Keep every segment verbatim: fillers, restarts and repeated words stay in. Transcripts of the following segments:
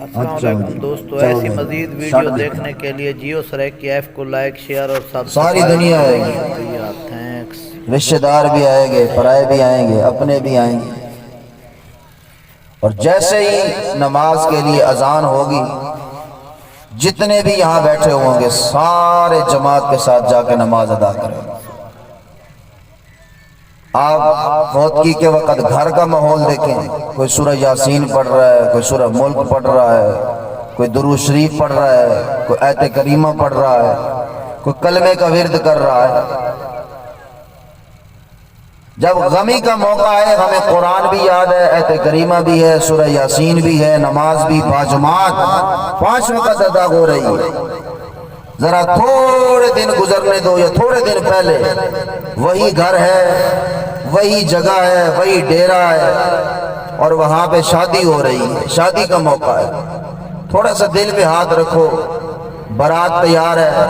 السلام اچھا علیکم جی، دوستو، چلو ایسی جی، مزید چھڈ ویڈیو دے۔ دیکھنے کے لیے جیو سرائیکی ایف کو لائک، شیئر اور سبسکرائب ساری دنیا آئے گی۔ شکریہ، تھینکس۔ رشتہ دار بھی آئیں گے، پرائے بھی آئیں گے، اپنے بھی آئیں گے۔ اور جیسے ہی نماز کے لیے اذان ہوگی، جتنے بھی یہاں بیٹھے ہوں گے، سارے جماعت کے ساتھ جا کے نماز ادا کریں۔ آپ فوتگی کے وقت گھر کا ماحول دیکھیں، کوئی سورہ یاسین پڑھ رہا ہے، کوئی سورہ ملک پڑھ رہا ہے، کوئی درود شریف پڑھ رہا ہے، کوئی آیت کریمہ پڑھ رہا ہے، کوئی کلمے کا ورد کر رہا ہے۔ جب غمی کا موقع ہے، ہمیں قرآن بھی یاد ہے، آیت کریمہ بھی ہے، سورہ یاسین بھی ہے، نماز بھی باجماعت پانچ وقت ادا ہو رہی ہے۔ ذرا تھوڑے دن گزرنے دو یا تھوڑے دن پہلے وہی گھر ہے، وہی جگہ ہے، وہی ڈیرہ ہے اور وہاں پہ شادی ہو رہی ہے، شادی کا موقع ہے۔ تھوڑا سا دل پہ ہاتھ رکھو، بارات تیار ہے،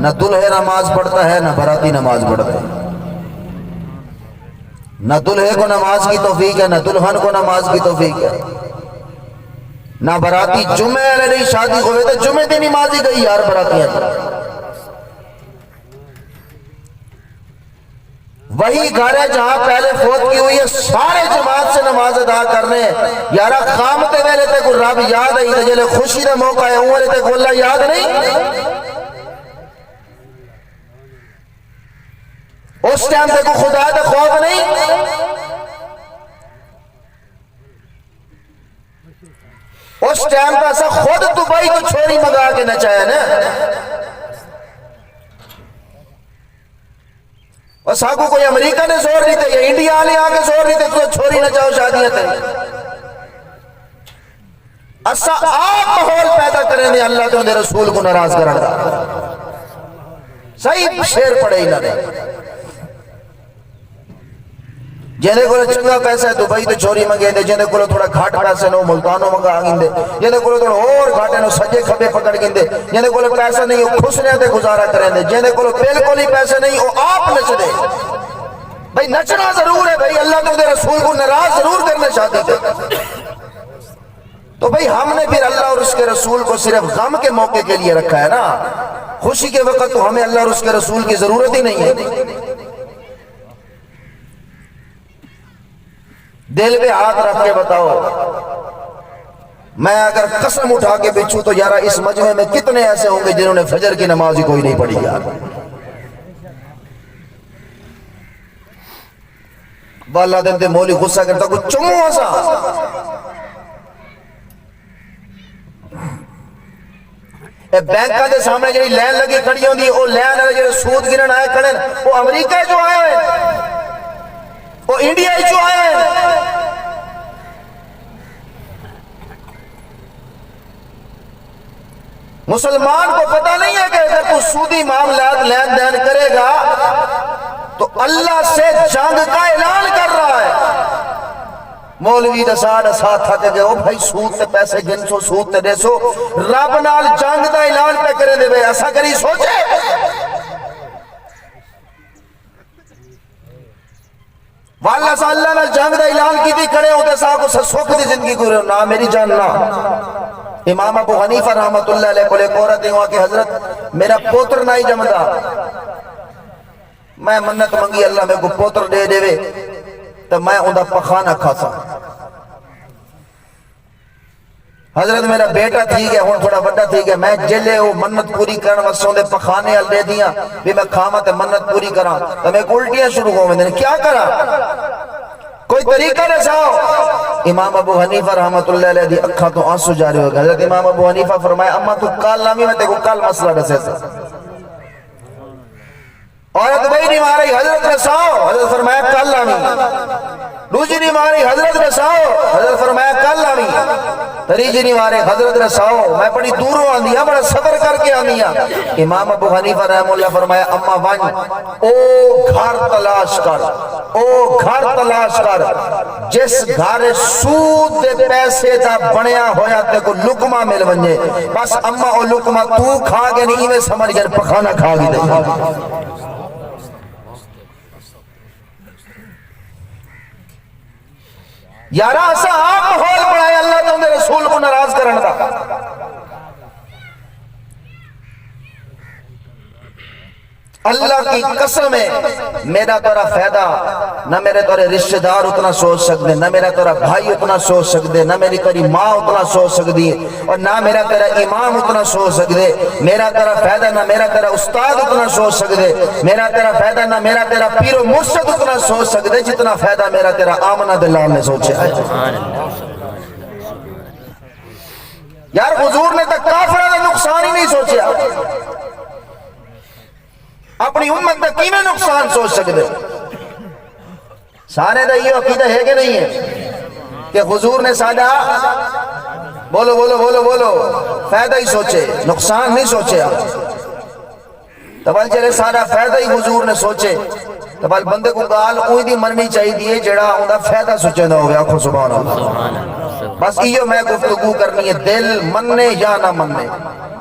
نہ دلہے نماز پڑھتا ہے نہ باراتی نماز پڑھتا ہے۔ نہ دلہے کو نماز کی توفیق ہے، نہ دلہن کو نماز کی توفیق ہے، نہ باراتی۔ جمعے والے ݙینہہ شادی ہوئے تو جمعے دی نماز ہی گئی یار، براتیاں دی۔ وہی گھر ہے جہاں پہلے فوتگی ہوئی ہے، سارے جماعت سے نماز ادا کرنے۔ یارا، قیامت ویلے تے کوئی رب یاد ہے تے جیلے خوشی دا موقع ہے، اوں ویلے تے کوئی اللہ یاد نہیں۔ اس ٹائم تے کوئی خدا دا خوف نہیں۔ اس ٹائم تے اساں خود دبئی تو چھوری منگا کے نچایا نا۔ اور ساکو کوئی امریکہ نے زور ݙتے یا انڈیا والے آ کے زور ݙتے، تو چھوری نچاؤ شادیاں تے۔ اساں آپ ماحول پیدا کریں دے اللہ تے اوندے رسول کو ناراض کرݨ دا۔ صحیح شعر پڑھے انہاں نے۔ جیندے کول چنگا پیسہ ہے، دبئی تے چھوری منگیندے، جیندے کول تھوڑا گھٹ پیسے نے، او ملتانوں منگا گھندے، جیندے کول تھوڑا ہور گھٹ ہے، او سجے کھبے پکڑ گھندے، جیندے کول پیسہ نہیں، او کھسریاں تے گزارا کریندے، جیندے کول بالکل ہی پیسے نہیں، او آپ نچدے۔ بھئی، نچنا ضرور ہے بھئی، اللہ تے اوندے رسول کو ناراض ضرور کرنا شادی تے۔ تو بھئی، ہم نے پھر اللہ اور اس کے رسول کو صرف غم کے موقع کے لیے رکھا ہے نا، خوشی کے وقت تو ہمیں اللہ اور اس کے رسول کی ضرورت ہی نہیں ہے۔ دل پہ ہاتھ رکھ کے بتاؤ، میں اگر قسم اٹھا کے پچھوں تو یارا، اس مجمع میں کتنے ایسے ہوں گے جنہوں نے فجر کی نماز ہی کوئی نہیں پڑھی یار؟ والا دن تے مولی غصہ کرتا، کوئی چمو اسا۔ اے بینکاں دے سامنے جڑی لائن لگی کھڑی ہوندی ہے، او لائن والے جڑے سود گھنن آئے کھڑے نے، او امریکہ چوں آئے ہوئے نے، او انڈیا چوں آئے ہوئے نے۔ مسلمان کو پتہ نہیں ہے کہ اگر تو سودی معاملات لین دین کرے گا تو اللہ سے جنگ کا اعلان کر رہا ہے۔ مولوی ݙسا ݙسا تھک ڳئے، او بھائی سود تے پیسے گھنسو، سود تے ݙیسو، رب نال جنگ دا اعلان پہ کرے دے وے، اساں کری سوچے؟ ول اساں اللہ نال جنگ دا اعلان کیتی کھڑے ہوں تے اساں کو سکھ دی زندگی گزرے، نہ میری جان نہ۔ امام ابو حنیفہ رحمۃ اللہ علیہ کولے ایک عورت ایویں آکھے، حضرت، میرا پوتر نہ ہی جمدا، میں منت منگی اللہ میکوں پوتر ݙے ݙیوے تے میں اوندا پخانہ کھاساں۔ حضرت، میرا بیٹا تھی ڳیا، ہݨ تھوڑا وݙا تھی ڳیا، میں جیلے او منت پوری کرݨ واسطے اوندے پخانے ال ݙیہدی ہاں، وی میں کھاواں تے منت پوری کراں، تاں میکوں الٹیاں شروع ہو ویندین، کیا کراں؟ کوئی طریقہ ݙساؤ۔ امام ابو حنیفہ رحمۃ اللہ علیہ دی اکھاں توں آنسو جاری ہو ڳئے۔ حضرت امام ابو حنیفہ فرمایا، اماں توں کل آویں، میں تیکوں کل مسئلہ ݙسیساں۔ عورت ٻئی ݙینہہ واری، حضرت ݙساؤ، حضرت فرمایا کل آویں۔ ݙوجھی ݙینہہ واری، حضرت ݙساؤ، حضرت فرمایا کل آویں۔ تریجھی ݙینہہ واری، حضرت ݙساؤ، میں بڑی دوروں آندی ہاں، بڑا سفر کر کے آندی ہاں۔ امام ابو حنیفہ رحمہ اللہ فرمایا، اماں ونڄ، او گھر تلاش کر، او گھر تلاش کر جس گھر سود دے پیسے دا بݨیا ہویا تیکوں لقمہ مل ونڄے، بس اماں او لقمہ توں کھا ڳئے نی، ایویں سمجھ ڳئے پخانہ کھا ڳئے۔ یارا، اساں آپ ماحول بݨائے اللہ تے اوندے رسول کو ناراض کرݨ دا۔ اللہ دی قسم ہے، میرا تیرا فائدہ نہ میرے تیرے رشتہ دار اتنا سوچ سکدے، نہ میرا تیرا بھائی اتنا سوچ سکدے، نہ میری تیری ماں اتنا سوچ سکدی ہے، اور نہ میرا تیرا امام اتنا سوچ سکدے۔ میرا تیرا فائدہ نہ میرا تیرا استاد اتنا سوچ سکدے، میرا تیرا فائدہ نہ میرا تیرا پیر و مرشد اتنا سوچ سکدے جتنا فائدہ میرا تیرا آمنہ دے لال نے سوچیا ہے۔ یار، حضور نے تاں کافراں دا نقصان ہی نہیں سوچیا، اپنی امت دا کیویں نقصان سوچ سکدے؟ سارے دا ایہو عقیدہ ہے کہ نہیں ہے کہ حضور نے ساڈا، بولو بولو بولو بولو، فائدہ ہی سوچے، نقصان نہیں سوچیا؟ تے ول جیڑھے ساݙا فائدہ ہی حضور نے سوچے، تے ول بندے کوں ڳالھ اونہی دی منݨی چاہیدی ہے جیڑھا اوندا فائدہ سوچیندا ہووے۔ آکھو سبحان اللہ۔ بس ایہو میں گفتگو کرنی ہے، دل منے یا نہ منے،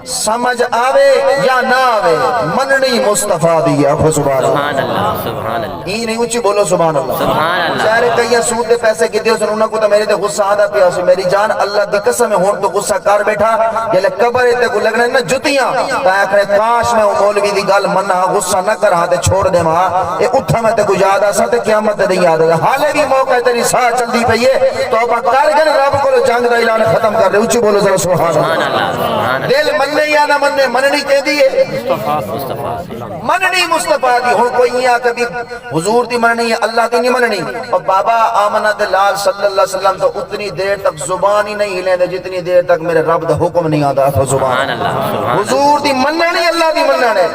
سمجھ آوے یا نہ آوے، منݨی مصطفیٰ دی ہے۔ آکھو سبحان اللہ۔ سبحان اللہ، سبحان اللہ۔ ایں نہیں، اچی بولو سبحان اللہ۔ سبحان اللہ۔ ظاہر ہے کئیاں سود دے پیسے گھدے ہوسن، انہاں کوں تاں میرے تے غصہ آندا پیا ہوسی۔ میری جان، اللہ دی قسم ہے، ہݨ توں غصہ کر ٻیٹھا، جیلے قبر تے کوں لڳݨے نا جتیاں، تاں آکھݨے، کاش میں او مولوی دی ڳالھ مناں ہا، غصہ نہ کراں ہا تے چھوڑ ݙیواں ہا۔ اے اتھاں میں تیکوں یاد آساں تے قیامت دے ݙینہہ یاد آساں۔ حالے وی موقع ہے، تیری ساہ چلدی پئی ہے، توبہ کر گھن، رب کولوں جنگ دا اعلان ختم کر ݙے۔ اچی بولو ذرا سبحان اللہ۔ سبحان اللہ، سبحان اللہ۔ دل منے یا نہ منے، منݨی کیندی ہے؟ مصطفیٰ۔ منݨی مصطفیٰ دی۔ ہݨ کوئی ایہا کبھی حضور دی منݨی ہے، اللہ دی نہیں منݨی۔ او بابا، آمنہ دے لال صلی اللہ علیہ وسلم تاں اتنی دیر تک زبان ہی نہیں ہلیندے جتنی دیر تک میرے رب دا حکم نہیں آندا۔ آکھو سبحان اللہ۔ سبحان اللہ، سبحان اللہ۔ حضور دی منݨ ہی اللہ دی منݨ ہے۔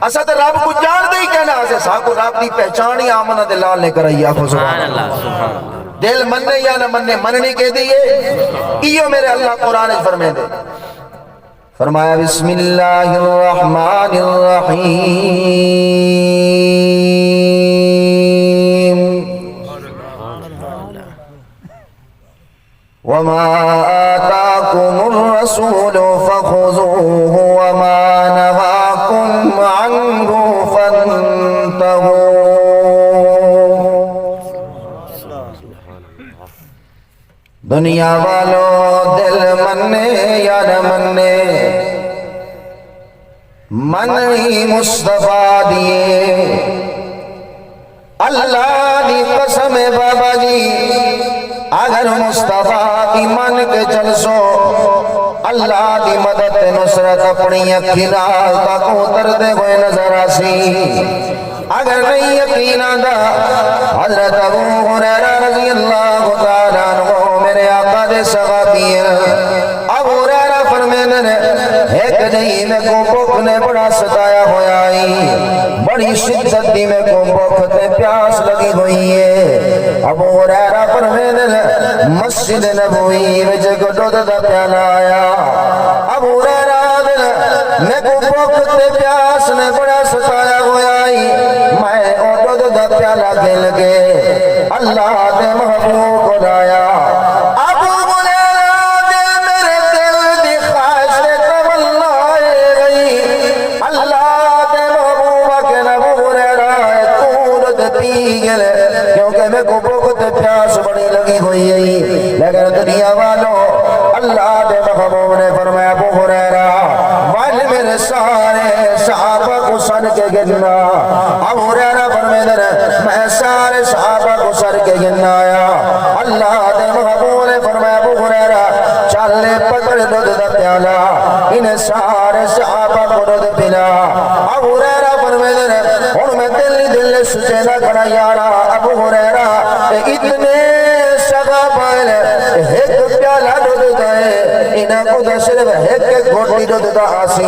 اساں تے رب کوں ڄاݨدے ہی کائنا ہاسے، ساکوں رب دی پہچان ہی آمنہ دے لال نے کرائی۔ آکھو سبحان اللہ۔ سبحان اللہ، سبحان اللہ۔ دل منے یا نہ منے، منݨی کیندی ہے؟ ایہو میرے اللہ قرآن وچ فرمیندے۔ فرمایا، بسم اللہ الرحمن الرحیم، وما آتاکم الرسول فخذوہ وما نہاکم عنہ فانتہوا۔ دنیا والو، دل منے یا نہ منے، منݨی مصطفیٰ دی ہے۔ اللہ دی قسم ہے بابا جی، اگر مصطفیٰ دی من کے چلسو، اللہ دی مدد تے نصرت اپݨی اکھیں نال تہاکوں اتردے ہوئے نظر آسی۔ اگر نہیں یقین آندا، حضرت ابو ہریرہ رضی اللہ تعالیٰ عنہ میرے آقا دے صحابی ہیں۔ ابو ہریرہ فرمیندے نے، ہک ݙینہہ میکوں بکھ نے بڑا ستایا ہویا ہئی، بڑی شدت دی میکوں بکھ تے پیاس لڳی ہوئی ہے۔ ابو ہریرہ فرمیندے نے، مسجد نبوی وچ ہک ݙودھ دا پیالہ آیا۔ ابو ہریرہ آہدن، میکوں بکھ تے پیاس نے بڑا ستایا ہویا ہئی، میں او ݙودھ دا پیالہ گھن کے اللہ دے محبوب کول آیا۔ ابو ہریرہ دے میرے دل دی خواہش تے تمنا اے ہئی، اللہ دے محبوب آکھن، ابو ہریرہ، توں ݙودھ پی گھن، کیونکہ میکوں بکھ تے پیاس بڑی لڳی ہوئی ہئی۔ لیکن دنیا والو، اللہ دے محبوب نے فرمایا، ابو ہریرہ، ول میرے سارے صحابہ کوں سݙ کے گھن آ۔ ابو ہریرہ فرمیندے نے، میں سارے صحابہ کوں سݙ کے گھن آیا۔ اللہ دے محبوب نے فرمایا، ابو ہریرہ، چل اے پکڑ ݙودھ دا پیالہ، انہیں سارے صحابہ کوں ݙودھ پلا۔ ابو ہریرہ فرمیندے نے، ہݨ میں دل ہی دل سوچیندا کھڑا، یارا، ابو ہریرہ، اے اتنے صحابہ نے، ہک پیالہ ݙودھ دا ہے، انہاں کوں تاں صرف ہک ہک گھٹ ہی ݙودھ دا آسی۔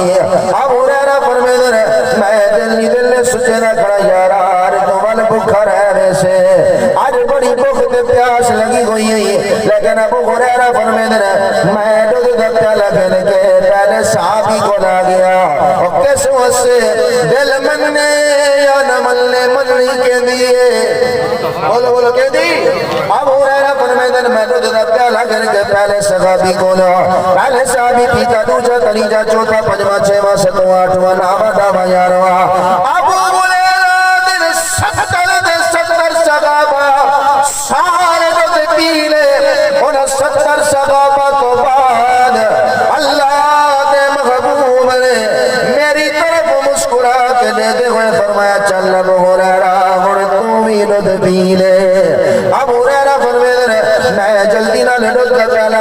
ابو ہریرہ فرمیندے نے، میں دل ہی دل سوچیندا کھڑا، یارا، اڄ توں ول بکھا رہ ویسے، اڄ بڑی بکھ تے پیاس لڳی ہوئی ہے۔ لیکن ابو ہریرہ فرمیندے نے، میں ݙودھ دا پیالہ گھن کے پہلے صحابی کول آ ڳیا۔ او کس واسطے؟ دل منے یا نہ منے، منݨی کیندی ہے؟ بولو، بولو، کیندی؟ ابو ہریرہ فرمیندے نے، میں ݙودھ دا پیالہ گھن کے پہلے صحابی کول، پہلے صحابی پیتا، ݙوجھا، تریجھا، چوتھا، پنجواں، چھیواں، ستواں، اٹھواں، نواں، ݙاہواں، یارہواں۔ ابو ہریرہ دے ستر دے ستر صحابہ سارے ݙودھ پی لے۔ انہاں ستر صحابہ توں بعد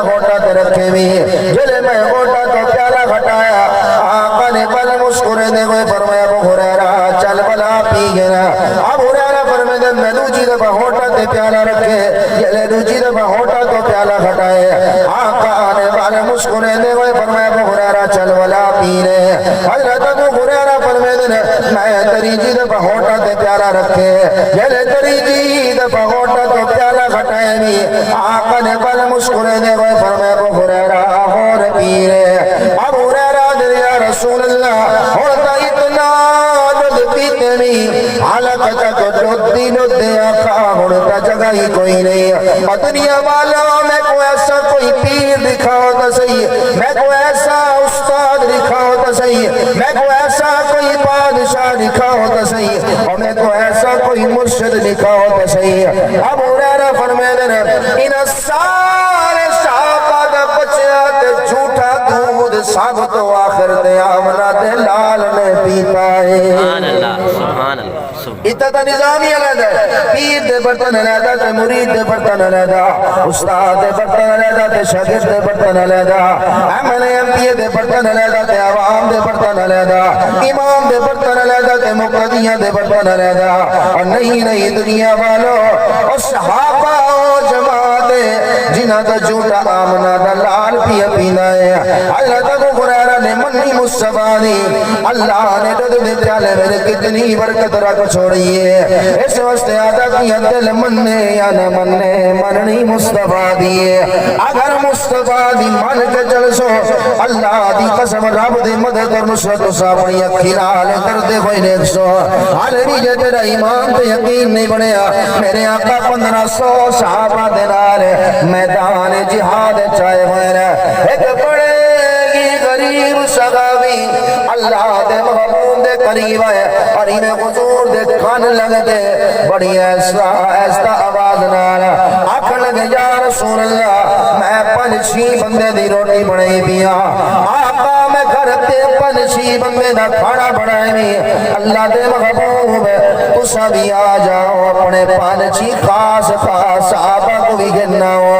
ہوٹا تے رکھے وی۔ جلے میں ہوٹا تو پیالہ گھٹایا، آقا نے ول مسکرے دے ہوئے فرمایا، ابو ہریرہ، چل ولا پی گھن۔ ابو ہریرہ فرمیندے، میں ݙوجھی دفعہ ہوٹا تے پیالہ رکھے، جلے ݙوجھی دفعہ ہوٹا تو پیالہ گھٹائے، آقا نے ول مسکرے دے ہوئے فرمایا، ابو ہریرہ، چل ولا پی لے۔ حضرت ابو ہریرہ فرمیندے، میں تریجھی دفعہ ہوٹا تے پیالہ رکھے، جلے تریجھی دفعہ ہوٹا تو پیالہ گھٹائے وی، آقا نے ول مسکرے دے ہوئے فرمایا، ابو ہریرہ، ہور پی لے۔ ابو ہریرہ آہدے، یا رسول اللہ، ہݨ تاں اتنا ݙدھ پیتے وی، حلق تک ݙدھ ہی ݙدھ ہے آقا، ہݨ تاں جگہ ہی کوئی نہیں۔ او دنیا والو، میکوں ایسا کوئی پیر ݙکھاؤ تاں صحیح، میکوں ایسا استاد ݙکھاؤ تاں صحیح، میکوں ایسا کوئی بادشاہ ݙکھاؤ تاں صحیح، او میکوں ایسا کوئی مرشد ݙکھاؤ تاں صحیح۔ ابو ہریرہ فرمیندے، انہاں سارے صحابہ دے ٻچیاں تے جھوٹا دودھ سب توں آخر تے آمنہ دے لال نے پیتا ہے۔ سبحان اللہ، سبحان اللہ، سبحان اللہ۔ اتنا تاں نظام ہی علیحدہ ہے۔ پیر دے برتن علیحدہ تے مرید دے برتن علیحدہ، استاد دے برتن علیحدہ تے شاگرد دے برتن علیحدہ، ایم این اے، ایم پی اے دے برتن علیحدہ تے عوام دے برتن علیحدہ، امام دے برتن علیحدہ تے مقتدیاں دے برتن علیحدہ۔ اور نہیں، نہیں دنیا والو، او صحابہ او جماعت ہے جنہاں دا جھوٹا آمنہ دا لال پیا پیندا ہے۔ حضرت ابو ہریرہ نے منی مصطفیٰ دی، اللہ نے ݙدھ دے پیالے وچ کتنی برکت رکھ چھوڑی ہے۔ اس واسطے آہدا کہ دل منے یا نہ منے، منݨی مصطفیٰ دی ہے۔ اگر مصطفیٰ دی من کے چلسو، اللہ دی قسم، رب دی مدد اور نصرت تساں اپݨی اکھیں نال کردے ہوئے ݙیکھسو۔ حال وی جے تیݙا ایمان تے یقین نہیں بݨیا، میرے آقا پندرہ سو صحابہ دے نال میدان جہاد اچ آئے ہوئے نے۔ ہک بڑے ہی غریب صحابی اللہ دے محبوب دے قریب آئے اور ایویں حضور دے کن لڳ کے بڑی آہستہ، آہستہ آواز نال آکھݨ لڳے، یا رسول اللہ، میں پنج چھی بندے دی روٹی بݨائی پیا۔ آقا، میں گھر تے پنج چھی بندے دا کھانا بݨائے وی۔ اللہ دے محبوب، تساں وی آ جاؤ، اپݨے پنج چھی خاص خاص صحابہ کوں وی گھن آؤ۔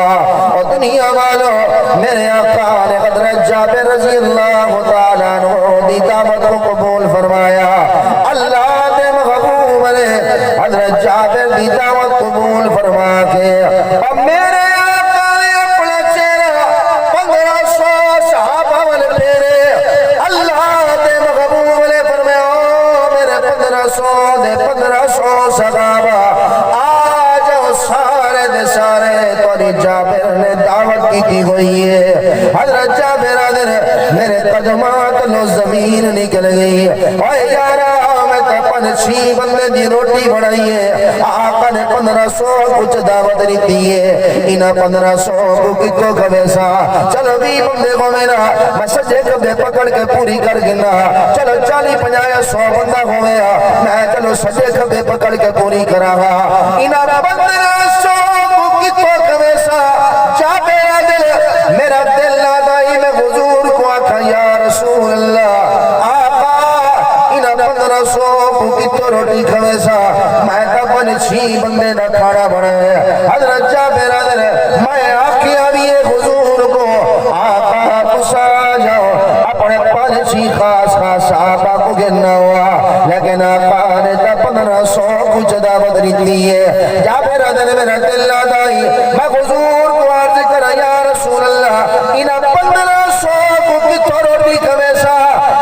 او دنیا والو، میرے آقا نے حضرت جابر رضی اللہ تعالیٰ عنہ دی دعوت کوں قبول فرمایا۔ اللہ دے محبوب نے حضرت جابر دی دعوت قبول فرما کے، او میرے آقا نے اپݨا چہرہ پندرہ سو صحابہ ول پھیرے۔ اللہ دے محبوب نے فرمایا، او میرے پندرہ سو دے پندرہ سو صحابہ، آ جاؤ، سارے دے سارے تہاݙی جابر نے دعوت کیتی ہوئی ہے۔ حضرت جابر آہدے، میرے قدماں تلوں زمین نکل گئی۔ اوئے یارا، میں تاں پنج چھی بندے دی روٹی بݨائی ہے، آقا نے پندرہ سو کوں دعوت ݙتی ہے، انہاں پندرہ سو کوں کتھوں کھویساں؟ چلو ویہہ بندے ہووے نا، میں سڄے کھٻے پکڑ کے پوری کر گھناں۔ چلو چالیہہ پنجاہ سو بندہ ہووے ہا، میں چلو سڄے کھٻے پکڑ کے پوری کراں ہا۔ انہاں پندرہ سو کوں کتھوں کھویساں؟ جابر آہدے، میرا دل آہدا ہئی میں حضور کوں آکھاں، یا رسول اللہ، آقا، انہاں پندرہ سو کوں کتھوں روٹی کھویساں؟ میں تاں پنج چھی بندے دا کھانا بݨایا ہے۔ حضرت جابر آہدے، میں آکھیا وی ہے حضور کوں، آقا، تساں آ جاؤ، اپݨے پنج چھی خاص خاص صحابہ کوں گھن آؤ، لیکن آقا نے تاں پندرہ سو کوں دعوت ݙتی ہے۔ جابر آہدے، میرا دل آہدا ہئی میں حضور کوں عرض کراں، یا رسول اللہ، انہاں پندرہ سو کوں کتھوں روٹی کھویساں؟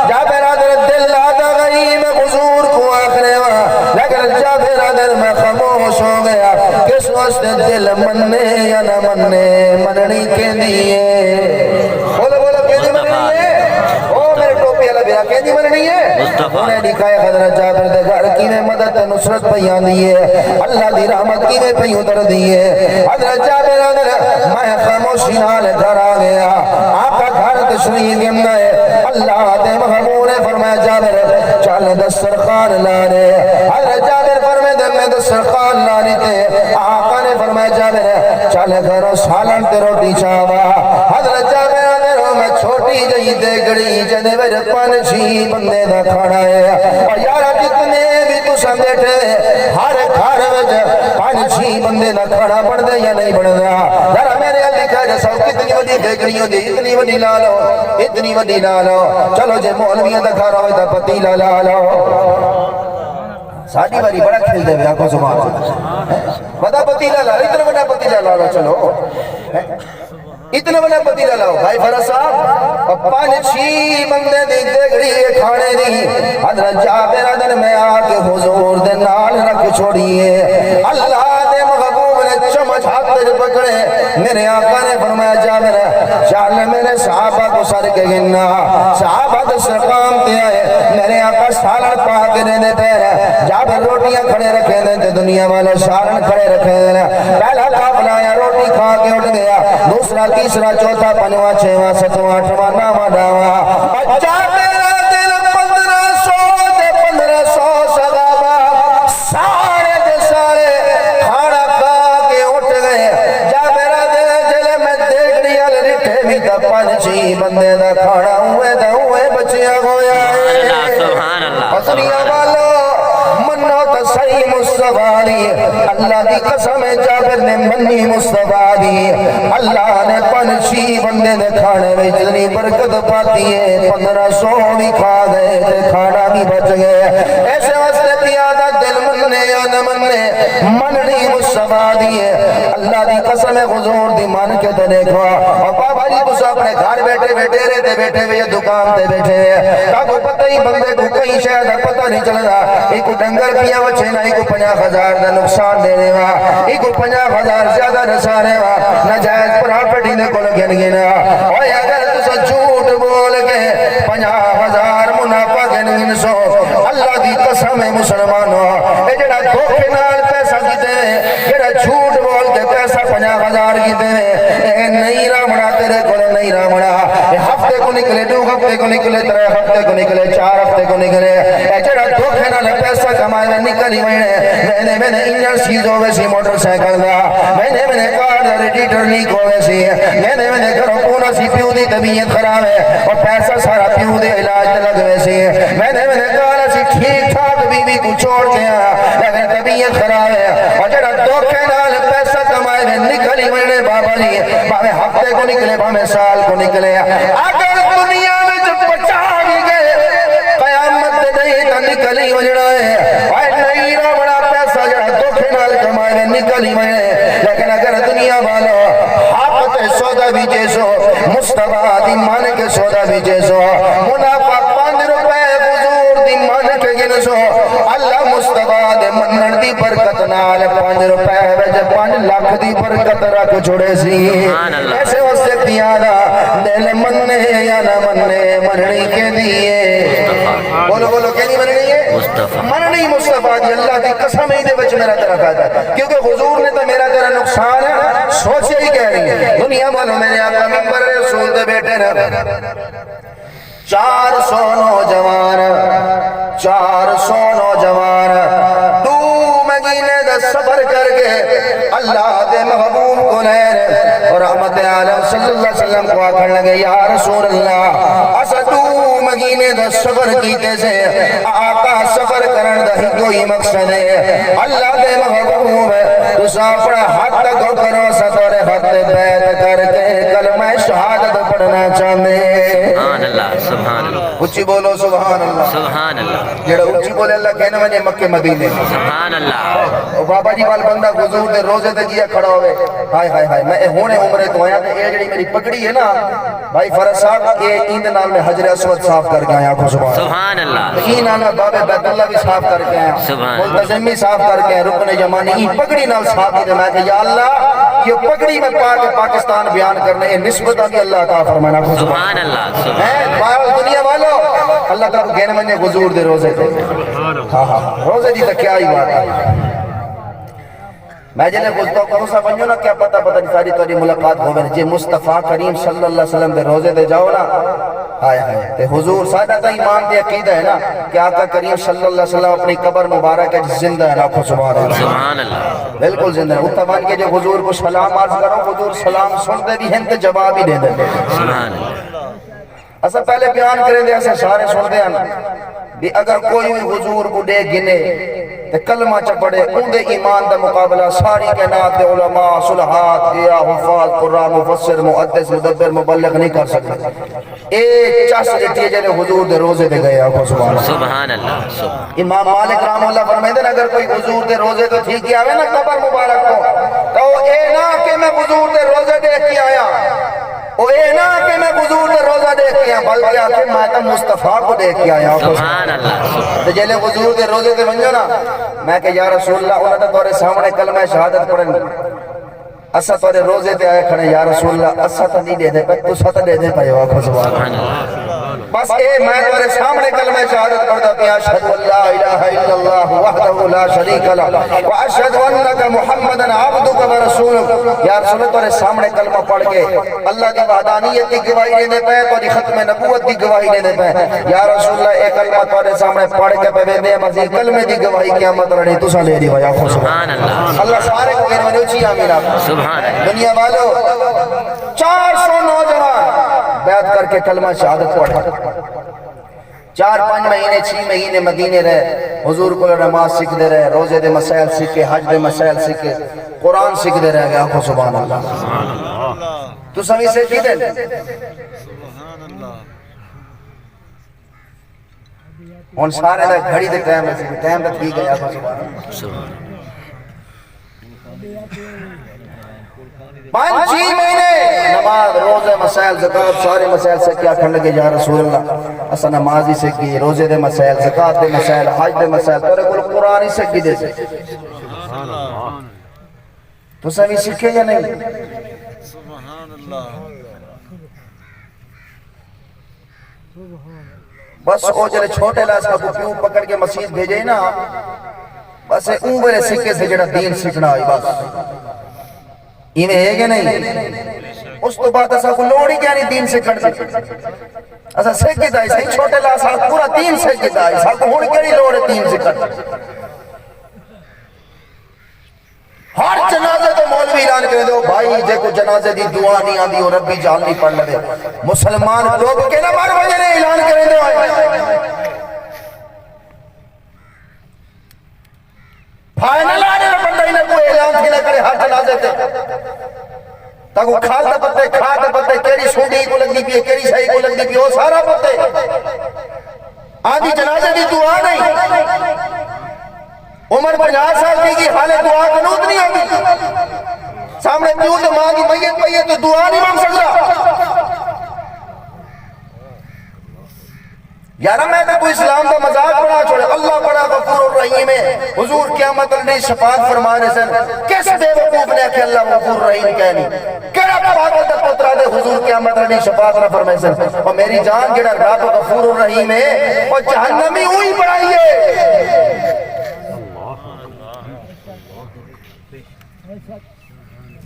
جابر آہدے، دل آہدا ہئی میں حضور کوں آکھݨے واں، لیکن جابر آہدے، میں خاموش ہو ڳیا۔ کس واسطے؟ دل منے یا نہ منے، منݨی کیندی ہے؟ بولو، بولو، کیندی منݨی ہے؟ او میرے ٹوپی والا بھرا، کیندی منݨی ہے؟ مصطفیٰ۔ انہیں ݙکھایا حضرت جابر دے گھر کیویں مدد تے نصرت پئی آندی ہے، اللہ دی رحمت کیویں پئی اتردی ہے۔ حضرت جابر آہدے، میں خاموشی نال گھر آ ڳیا۔ آقا گھر تشریف گھن آئے۔ اللہ دے محبوب نے فرمایا، جابر، چل دسترخوان لا ݙے۔ حضرت جابر فرمیندے، میں دسترخوان لا ݙتے۔ آقا نے فرمایا، جابر، چل گھروں سالن تے روٹی چاوا۔ حضرت جابر آہدے، میں چھوٹی جئی دیگڑی جیندے وچ پنج چھی بندے دا کھانا ہے۔ او یارا، جتنے وی تساں ٻیٹھے، ہر گھر وچ پنج چھی بندے دا کھانا بݨدے یا نہیں بݨدا؟ ذرا میݙے ال ݙکھا ݙساؤ، کتنی وݙی دیڳڑی ہوندی، اتنی وݙی لا لو، اتنی وݙی لا لو۔ چلو جے مولویاں دا گھر ہووے تاں پتیلا لا لو۔ ساݙی واری بڑا کھلدے پئے، آکھو سبحان اللہ۔ وݙا پتیلا لا، اتنا وݙا پتیلا لا لو، چلو۔ اتنا وݙا پتیلا لاؤ، بھائی فرض صاحب، پنج چھی بندے دی دیڳڑی ہے کھانے دی۔ حضرت جابر آہدن، میں آ کے حضور دے نال رکھ چھوڑی ہے۔ اللہ دے محبوب نے چمچ ہتھ وچ پکڑے۔ میرے آقا نے فرمایا، جابر، چل میرے صحابہ کوں سݙ کے گھن آ۔ صحابہ تے استقام تے آئے۔ میرے آقا سالݨ پا کے ݙیندے پئے۔ جابر روٹیاں کھڑے رکھیندے تے دنیا والے سالݨ کھڑے رکھیندے۔ پہلا قافلہ آیا، روٹی کھا کے اٹھ ڳیا۔ دوسرا، تیسرا، چوتھا، پنجواں، چھیواں، ستواں، اٹھواں، نواں، ݙاہواں۔ اچھا، تیرا دل پندرہ سو تے پندرہ سو صحابہ سارے دے سارے کھانا کھا کے اٹھ ڳئے۔ جابر آہدے، جلے میں دیڳڑی ال ݙٹھے وی تاں پنج چھی بندے دا کھانا اوویں دا اوویں بچیا ہویا ہے۔ سبحان اللہ، سبحان اللہ، اور دنیا سبحان اللہ۔ والو، منو تاں صحیح مصطفیٰ دی۔ اللہ دی قسم ہے، جابر نے منی مصطفیٰ دی۔ اللہ نے پنج چھی بندے دے کھانے وچ اتنی برکت پاتی ہے، پندرہ سو وی کھا ڳئے تے کھانا وی بچ ڳئے۔ ایسے واسطے پیا دا دل منے یا نہ منے، منݨی مصطفیٰ دی ہے۔ اللہ دی قسم ہے، حضور دی من کے تے ݙیکھو۔ اور بابا جی، تساں اپݨے گھر ٻیٹھے وے، ݙیرے تے ٻیٹھے وے یا دکان تے ٻیٹھے وے، تہاکوں پتہ ہی بندے کوں کہیں شے دا پتہ نہیں چلدا۔ ایکوں ݙنگر پیا وچھے نا، ایکوں پنجاہ ہزار دا نقصان ݙیوے وا، ایکوں پنجاہ ہزار زیادہ نقصان ہے وا، ناجائز پراپرٹی دے کول گھن گھن۔ اوئے، اگر تساں جھوٹ بول کے پنجاہ ہزار منافع گھن گھن سو، اللہ دی قسم ہے مسلمانو، اے جڑا دھوکے نال پیسہ کیتے وے، جڑا جھوٹ بول کے پیسہ پنجاہ ہزار کیتے وے، اے نہیں رہوݨا، تیرے کول نہیں رہوݨا۔ اے ہفتے کوں نکلے، ݙو ہفتے کوں نکلے، ترے ہفتے کوں نکلے، چار ہفتے کوں نکلے، اے جڑا دھوکے نال پیسہ کمائے وے، نکل ہی ویندے۔ ویندے ویندے انجن سیز ہووے سی موٹر سائیکل دا، ویندے ویندے کار دا ریڈیٹر لیک ہووے سی، ویندے ویندے گھروں فون آسی پیو دی طبیعت خراب ہے، اور پیسہ سارا پیو دے علاج تے لڳ ویسی۔ ویندے ویندے کار آسی ٹھیک ٹھاک بیوی کوں چھوڑ کے آیا، لیکن طبیعت خراب ہے۔ اور جڑا دھوکے نال پیسہ کمائے وے، نکل ہی ویندے بابا جی، بھاویں ہفتے کوں نکلے، بھاویں سال کوں نکلے۔ اگر دنیا وچ پچا وی ڳئے، قیامت دے ݙینہہ تاں نکل ہی ونڄݨا ہے۔ اے نہیں رہوݨا، پیسہ جڑا دھوکے نال کمائے وے، نکل ہی ونڄے۔ لیکن اگر دنیا والو حق تے سودا ویچے سو، مصطفیٰ دی من کے سودا ویچے سو، منافع پنج روپے حضور دی من کے گھن سو، اللہ مصطفیٰ دے منݨ دی برکت نال پنج روپے وچ پنج لکھ دی برکت رکھ چھوڑے سی۔ سبحان اللہ۔ ایسے واسطے پیا دا دل منے یا نہ منے، منݨی کیندی ہے۔ بولو، بولو، کیندی منݨی ہے؟ مصطفیٰ۔ منݨی مصطفیٰ دی، اللہ دی قسم، ایندے وچ میرا تیرا فائدہ ہے۔ کیونکہ حضور نے تاں میرا تیرا نقصان سوچیا ہی کائنی۔ دنیا والو، میرے آقا ممبر رسول تے ٻیٹھے نا۔ چار سو نوجوان، چار سو نوجوان ݙو مہینے دا سفر کر کے اللہ دے محبوب کوں آئے، اور رحمت عالم صلی اللہ علیہ وسلم کوں آکھݨ لڳے، یا رسول اللہ، اساں ݙو مہینے دا سفر کیتے سے، آقا، سفر کرݨ دا ہکو ہی مقصد ہے، اللہ دے محبوب، تساں اپݨا ہتھ اڳوں کرو، اساں تہاݙے ہتھ تے بیعت کر کے کلمہ شہادت پڑھݨا چاہندے ہیں۔ سبحان اللہ، سبحان اللہ۔ اچی بولو، سبحان اللہ۔ سبحان اللہ۔ جڑا اچی بولے، اللہ کہنے ونجے مکے مدینے۔ سبحان اللہ۔ او بابا جی وال بندہ حضور دے روزے تے جیا کھڑا ہوئے، ہائے، ہائے، ہائے، میں اے ہنے عمرے تو آیا تے اے جڑی میری پگڑی ہے نا، بھائی فرض صاحب، اے ایندے نال میں حجر اسود صاف کر کے آیا، آکھو سبحان اللہ۔ سبحان اللہ۔ تے ایں نال میں باب بیت اللہ بھی صاف کر کے آیا۔ سبحان اللہ۔ ملتزم بھی صاف کر کے آیا، رکن یمانی، ایں پگڑی نال صاف کیتے۔ میں کہ یا اللہ، یہ پگڑی میں پا کے پاکستان بیان کرنے، اے نسبتاں بھی اللہ عطا فرمانا۔ سبحان اللہ، سبحان اللہ۔ ہیں، بہرحال دنیا والو، اللہ تعالیٰ کو گھن ونجے حضور دے روزے تے۔ ہاں، ہاں، روزے دی تو کیا ہی بات ہے۔ میں جنہیں خود تو کون سا ونجو نا، کیا پتہ، پتہ نہیں ساری تہاݙی ملاقات ہووے نا۔ جے مصطفیٰ کریم صلی اللہ علیہ وسلم دے روزے تے جاؤ نا، ہائے ہائے، تے حضور، ساݙا تاں ایمان تے عقیدہ ہے نا کہ آقا کریم صلی اللہ علیہ وسلم اپݨی قبر مبارک وچ زندہ ہے، آکھو سبحان اللہ۔ سبحان اللہ۔ بالکل زندہ ہے۔ اتھاں ونڄ کے جے حضور کوں سلام عرض کرو، حضور سلام سݨدے بھی ہیں تے جواب ہی ݙیندے۔ سبحان اللہ۔ اساں پہلے بیان کریندے، اساں سارے سݨدے ہیں بھی اگر کوئی بھی حضور کوں ݙے گھنے، تے کلمہ چا پڑھے، اوندے ایمان دا مقابلہ ساری کائنات دے علماء، صلحاء، ضیاء، حفاظ، قراء، مفسر، محدث، مدبر، مبلغ نہیں کر سڳدے۔ اے چس ݙتی ہے جیڑھے حضور دے روضے تے ڳئے، آکھو سبحان اللہ۔ سبحان اللہ، سبحان۔ امام مالک رحمہ اللہ فرمیندے نے، اگر کوئی حضور دے روضے توں تھی ڳیا ہووے نا قبر مبارک توں، تاں او اے نہ آکھے میں حضور دے روضے ݙیکھ کے آیا، او اے نہ آکھے میں حضور دے روضہ ݙیکھ کے آیا، بلکہ آکھے میں تاں مصطفیٰ کوں ݙیکھ کے آیا۔ سبحان اللہ، سبحان۔ تے جیلے حضور دے روضے تے ونڄو نا، میں کہ یا رسول اللہ، انہاں تاں تہاݙے سامݨے کلمہ شہادت پڑھن، اساں تہاݙے روضے تے آئے کھڑے، یا رسول اللہ، اساں تاں نہیں ݙیہدے پئے، تساں تاں ݙیہدے پئے ہو، آکھو سبحان اللہ۔ سبحان اللہ۔ بس اے میں تہاݙے سامݨے کلمہ شہادت پڑھدا پیاں، اشہد ان لا الہ الا اللہ وحدہ لا شریک لہ، واشہد انک محمدا عبدک ورسولک۔ یا رسول اللہ، تہاݙے سامݨے کلمہ پڑھ کے اللہ دی وحدانیت دی گواہی ݙیندے پئے، تہاݙی ختم نبوت دی گواہی ݙیندے پئے۔ یا رسول اللہ، اے کلمہ تہاݙے سامݨے پڑھ کے پئے ویندے ہیں، مزید کلمے دی گواہی قیامت رہݨی، تساں ݙے ݙیوے، آکھو سبحان اللہ۔ سبحان اللہ۔ اللہ سارے کوں گھن ونڄو، اچی آمین آکھو۔ سبحان اللہ۔ دنیا والو، چار سو نوجوان بیعت کر کے کلمہ شہادت پڑھا۔ چار پنج مہینے، چھی مہینے مدینے رہے، حضور کولوں نماز سکھدے رہے، روضے دے مسائل سکھے، حج دے مسائل سکھے، قرآن سکھدے رہ ڳئے، آکھو سبحان اللہ۔ تساں وی سکھی تے؟ ہݨ سارے دا گھڑی دے ٹائم اچ، ٹائم دا تھی ڳیا، آکھو سبحان اللہ۔ پنج چھی مہینے نماز، روزے، مسائل، زکوٰۃ، سارے مسائل سکھے، آکھݨ لڳے، یا رسول اللہ، اساں نماز ہی سکھ ڳئی، روزے دے مسائل، زکوٰۃ دے مسائل، حج دے مسائل، تیݙے کول قرآن ہی سکھ ڳئے۔ تساں وی سکھے یا نہیں؟ سبحان اللہ۔ بس او جیلے چھوٹے لاس کو پیو پکڑ کے مسیت بھیجے نا، بس اے اوں ویلے سکھے سے جڑا دین سکھنا ہوئی بس۔ ایویں ہے کہ نہیں؟ اس تو بعد اساں کو لوڑ ہی کیا نہیں دین سکھن دی۔ اساں سکھ گھدا ہے، صحیح چھوٹے لاس پورا دین سکھ گھدا ہے، ساکو ہن کیڑی لوڑ ہے دین سکھن دی؟ ہر جنازے تے مولوی اعلان کریندے، او بھائی، جیکوں جنازے دی دعا نہیں آندی، او ربی جال نہیں پڑھ لوے۔ مسلمان ڈوب کے نہ مر ونجے نے اعلان کریندے ہوئے۔ بھائی نہ لاڑے بندہ انہاں کو اعلان تھی نہ کرے ہر جنازے تے۔ تاکو کھال دا پتے، کھا دا پتے، کیڑی سونڈی کو لگدی پئی ہے، کیڑی شاہی کو لگدی پئی ہے، او سارا پتے۔ آندی جنازے دی دعا نہیں۔ عمر پنجاہ سال تھی ڳئی، حالے دعا قنوت نہیں آندی۔ سامݨے پیو تے ماں دی میت پئی ہے، تو دعا نہیں منگ سڳدا۔ یارا، میں تے کوئی اسلام دا مذاق بݨا چھوڑے۔ اللہ بڑا غفور الرحیم ہے۔ حضور قیامت والے ݙینہہ شفاعت فرما رہے سن۔ کس بے وقوف نے آکھے اللہ غفور الرحیم کائنی؟ کیڑا پاگل دا پتر آہدے حضور قیامت والے ݙینہہ شفاعت نہ فرمائے سن؟ او میری جان، جڑا رب غفور الرحیم ہے، او جہنم ہی اوہی بݨائی ہے۔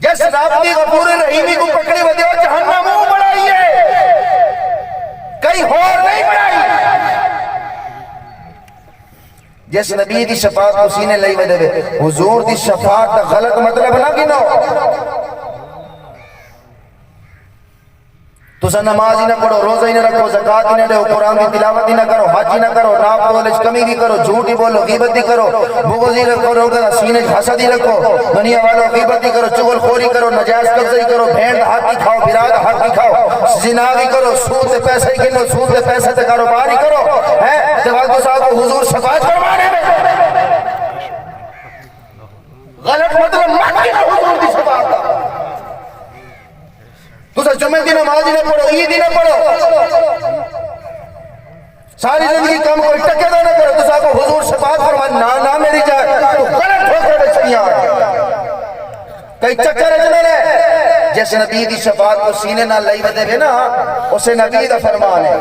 جس رب دی غفور رحیمی کو پکڑی ودے، او جہنم او بݨائی ہے، کہیں ہور نہیں بݨائی۔ جس نبی دی شفاعت کو سینے لئی ودے وے، حضور دی شفاعت دا غلط مطلب نہ گنو۔ تساں نماز ہی نہ پڑھو، روزہ ہی نہ رکھو، زکوٰۃ ہی نہ ݙیو، قرآن دی تلاوت ہی نہ کرو، حج ہی نہ کرو، ناپ تول اچ کمی بھی کرو، جھوٹ ہی بولو، غیبت ہی کرو، بغض ہی رکھو، لوگوں دا سینے اچ حسد ہی رکھو، دنیا والو غیبت ہی کرو، چغل خوری کرو، ناجائز قبضہ ہی کرو، بھیݨ دا حق ہی کھاؤ، بھرا دا حق ہی کھاؤ، زنا بھی کرو، سود دے پیسے ہی گھنو، سود دے پیسے تے کاروبار ہی کرو، ہیں؟ تے ول تساں کو حضور شفاعت فرمانے میں۔ غلط مطلب مت گنو حضور دی شفاعت دا۔ تساں جمعے دی نماز ہی نہ پڑھو، عید ہی نہ پڑھو، ساری زندگی کم کوئی ٹکے دا نہ کرو، تساں کو حضور شفاعت فرمان، نہ، نہ میری جان، تو غلط دھوکے وچ پیا۔ کئی چکر اچ نہ رہ، جس نبی دی شفاعت کو سینے نال لئی ودے وے نا، اسے نبی دا فرمان ہے،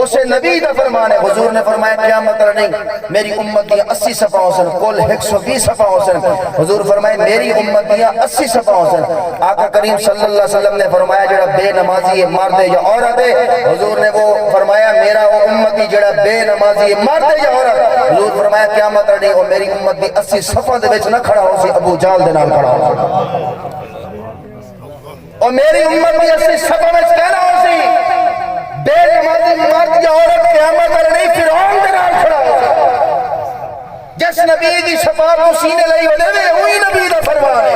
اسے نبی دا فرمان ہے۔ حضور نے فرمایا، قیامت نہیں، میری امت دیاں اسی صفاں ہوسن، کل ہک سو ویہہ صفاں ہوسن۔ حضور فرمائے، میری امت دیاں اسی صفاں ہوسن۔ آقا کریم صلی اللہ علیہ وسلم نے فرمایا، جڑا بے نمازی ہے، مرد ہے یا عورت ہے، حضور نے وہ فرمایا، میرا وہ امتی جڑا بے نمازی ہے، مرد ہے یا عورت، حضور فرمایا، قیامت رہنی، وہ میری امت دی اسی صفاں دے وچ نہ کھڑا ہوسی، ابو جہل دے نال کھڑا ہوسی۔ او میری امت دی اسی صفاں وچ کہنا ہوسی، بے نمازی مرد یا عورت قیامت والے نہیں، فرعون دے نال کھڑا ہوسی۔ جس نبی نبی دی شفاعت کوں سینے لئی ودے وے، اوہی نبی دا فرمان ہے۔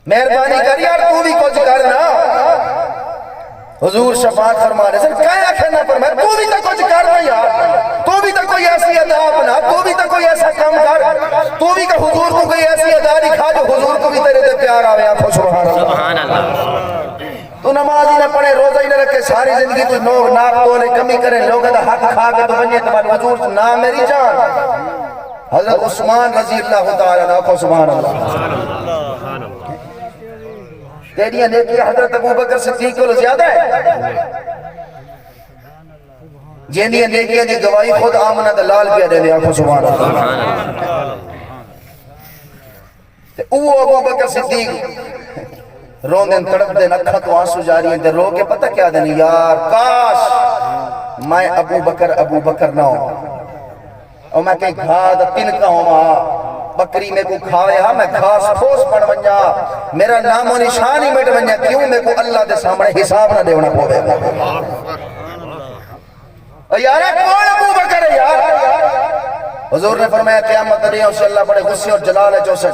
مہربانی کر یار، توں وی کجھ کر نا۔ حضور شفاعت فرما رہے سن، کہیں آکھے نہ فرمائے، توں وی تاں کجھ کر نا یار، توں وی تاں کوئی ایسی ادا اپنا، توں وی تاں کوئی ایسا کم کر، توں وی تاں حضور کوں کوئی ایسی ادا دکھا جو حضور کوں وی تیرے تے پیار آوے۔ آکھو سبحان اللہ۔ سبحان اللہ۔ توں نماز ہی نہ پڑھے، روزہ ہی نہ رکھے، ساری زندگی توں نوک ناپ تولے، کمی کرے، لوگاں دا حق کھا کے توں ونڄے تے بعد حضور نا میری جان۔ حضرت عثمان رضی اللہ تعالیٰ عنہ، آکھو سبحان اللہ۔ تیݙیاں نیکیاں حضرت ابو بکر صدیق کولوں زیادہ ہے۔ جیندیاں نیکیاں دی گواہی خود آمنہ دا لال پیا ݙیندے، آکھو سبحان اللہ۔ تے اوہ ابو بکر صدیق روندن، تڑپدن، اکھاں توں آنسو جاری ہن تے رو کے پتہ کیا آہدن، یار کاش میں ابو بکر، ابو بکر نہ ہوواں۔ او میں کہیں گھا دا تنکا ہوواں، ٻکری میکوں کھاوے ہا، میں گھاس پھوس بݨ ونڄاں، میرا نام و نشان ہی مٹ ونڄے، کیوں میکوں اللہ دے سامݨے حساب نہ ݙیوݨا پووے۔ او یارا، کون ابو بکر ہے یار؟ حضور نے فرمایا، قیامت دے ݙینہہ اسے اللہ بڑے غصے اور جلال وچ ہوسے۔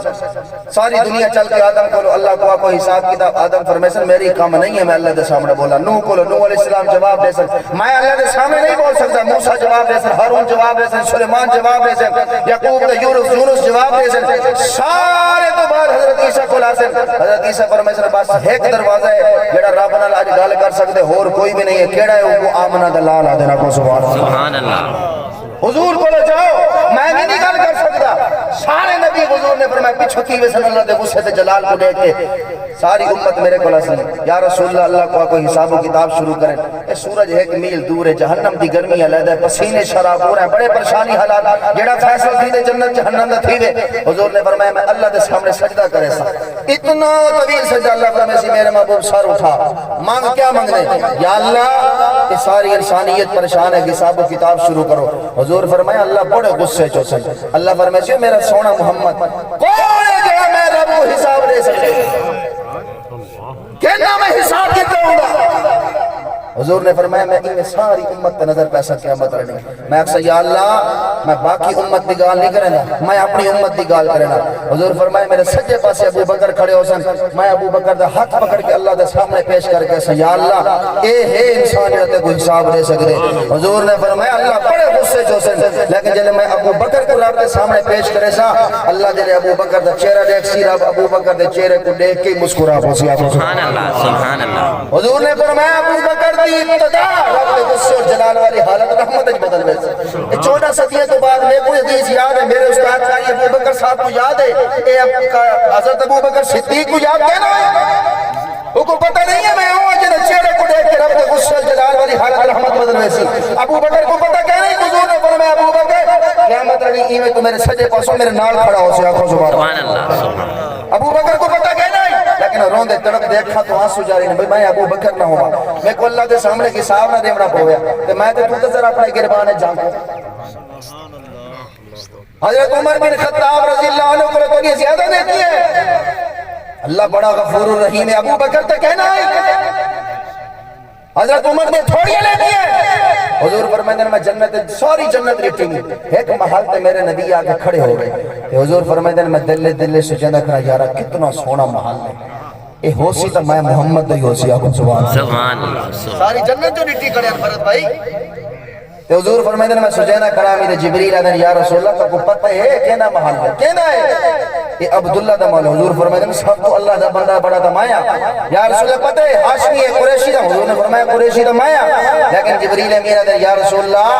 ساری دنیا چل کے آدم کولو اللہ کوں آکھو حساب کتاب۔ آدم فرمیسن، میری کم نہیں ہے میں اللہ دے سامݨے بولاں۔ نوح کولو، نوح علیہ السلام جواب ݙیسن، میں اللہ دے سامݨے نہیں بول سکدا۔ موسیٰ جواب ݙیسن، ہارون جواب ݙیسن، سلیمان جواب ݙیسن، یعقوب تے یونس، یونس جواب ݙیسن۔ سارے توں بعد حضرت عیسیٰ کول آسن۔ حضرت عیسیٰ فرمیسن، بس ہک دروازہ ہے جیڑھا رب نال اڄ ڳالھ کر سڳدے، ہور کوئی وی نہیں ہے۔ کیڑھا ہے؟ اوکوں آمنہ دا لال آہدن، آکھو سبحان اللہ۔ سبحان اللہ۔ حضور کولو جاؤ، میں وی نہیں ڳالھ کر سڳدا۔ سارے نبی، حضور نے فرمایا، پچھوں تھی ویسن، اللہ دے غصے تے جلال کوں ݙیکھ کے۔ ساری امت میرے کول آسی، یا رسول اللہ، اللہ کوں آکھو حساب و کتاب شروع کرن۔ اے سورج ہک میل دور ہے، جہنم دی گرمی علیحدہ ہے، پسینے شراب ہو رہے ہیں، بڑے پریشانی حالات، جیڑھا فیصلہ تھیندے جنت جہنم دا تھیوے۔ حضور نے فرمایا، میں اللہ دے سامݨے سجدہ کریساں۔ اتنا طویل سجدہ۔ اللہ فرمیسی، میرے محبوب، سر اٹھا، منگ، کیا منگنے؟ یا اللہ، اے ساری انسانیت پریشان ہے، حساب و کتاب شروع کرو۔ حضور فرمایا، اللہ بڑے غصے چ ہوسن۔ اللہ فرمیسی، میرا سوہݨا محمد، کون ہے جیڑھا میں رب کوں حساب ݙے سڳدے؟ کہنا میں حساب کیتا ہوندا۔ حضور نے فرمایا، میں ایویں ساری امت تے نظر پیساں قیامت رہݨی۔ میں آکھساں، یا اللہ، میں باقی امت دی ڳالھ نہیں کریندا، میں اپݨی امت دی ڳالھ کریندا۔ حضور فرمایا، میرے سڄے پاسے ابو بکر کھڑے ہوسن، میں ابو بکر دا ہتھ پکڑ کے اللہ دے سامݨے پیش کر کے آکھساں، یا اللہ، اے ہے انسان جیڑھا تیکوں حساب ݙے سڳدے۔ حضور نے فرمایا، اللہ بڑے غصے چ ہوسن، لیکن جلے میں ابو بکر کوں رب دے سامݨے پیش کریساں، اللہ جلے ابو بکر دا چہرہ ݙیکھسی، رب ابو بکر دے چہرے کوں ݙیکھ کے مسکرا پوسی۔ آکھو سبحان اللہ، سبحان اللہ۔ حضور نے فرمایا، ابو بکر دی ابتدا رب دے غصے اور جلال والی حالت رحمت وچ بدل ویسی۔ اے چوݙاں صدیاں توں بعد میکوں حدیث یاد ہے، میرے استاد قاری ابو بکر صاحب کوں یاد ہے، اے اب-، کا-، حضرت ابو بکر صدیق کوں یاد کینا ہے؟ اوکوں پتہ نہیں ہے، میں او جیڑھے چہرے کوں ݙیکھ کے رب دے غصے اور جلال والی حالت رحمت بدل ویسی۔ ابو بکر کوں پتہ کینا ہے؟ حضور نے فرمایا، ابو بکر، قیامت آلی ایویں توں میرے سڄے پاسوں میرے نال کھڑا ہوسے۔ آکھو سبحان اللہ۔ سبحان اللہ۔ ابو بکر کوں پتہ کینا ہے، لیکن روندے تڑپدے اکھاں توں آنسو جاری نے، بھئی میں ابو بکر نہ ہوواں، میکوں اللہ دے سامݨے حساب نہ ݙیوݨا پووے، تے میں تے توں تے ذرا اپݨے گریبان وچ جھانکوں۔ حضرت عمر بن خطاب رضی اللہ عنہ کولوں تیݙیاں زیادہ نیکیاں ہے۔ اللہ بڑا غفور الرحیم ہے، ابو بکر تے کینا ہے۔ حضرت عمر دے تھوڑیاں لے ݙیے۔ حضور فرمیندے نے، میں جنت، ساری جنت ݙٹھی نہیں، ہک محل تے میرے نبی آ کے کھڑے ہو گئے۔ تے حضور فرمیندے نے، میں دل دل سوچیندا کھڑا، یارا کتنا سوہݨا محل ہے، اے ہوسی تاں میں محمد دا ہی ہوسی۔ آکھو سبحان اللہ۔ سبحان اللہ، سبحان اللہ۔ ساری جنت جو ݙٹھی کھڑے ہیں فرد بھائی۔ تے حضور فرمیندے نے، میں سوچیندا کھڑا، میرے جبریل آندے، یا رسول اللہ، تہاکوں پتہ ہے کیندا محل ہے؟ کیندا ہے؟ اے عبداللہ دا محل۔ حضور فرمیندے نے، سب توں اللہ دا بندہ بڑا تاں میں ہاں۔ یا رسول اللہ، پتہ ہے ہاشمی ہے، قریشی دا؟ حضور نے فرمایا، قریشی دا میں ہاں۔ لیکن جبریل امین آندے، یا رسول اللہ،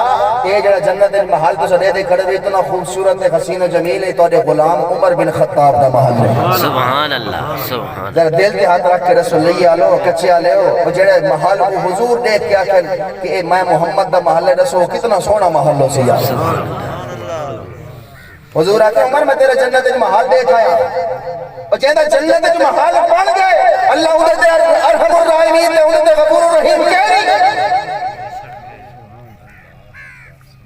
اے جیڑھا جنت وچ محل تساں ݙیہدے کھڑے وے، اتنا خوبصورت تے حسین و جمیل ہے، تہاݙے غلام عمر بن خطاب دا محل ہے۔ سبحان اللہ، سبحان اللہ۔ ذرا دل تے ہتھ رکھ کے ݙسو، لئی آلو، کچے آلے ہو، او جیڑھے محل کوں حضور ݙیکھ کے آکھن کہ اے میں محمد دا محل ہے، ݙسو کتنا سوہݨا محل ہوسی یار۔ سبحان اللہ۔ حضور آکھے، عمر، میں تیرے جنت وچ محل ݙیکھ آیا۔ او جیندا جنت وچ محل بݨ ڳئے، اللہ اوندے تے ارحم الراحمین تے اوندے تے غفور الرحیم کیڑھی؟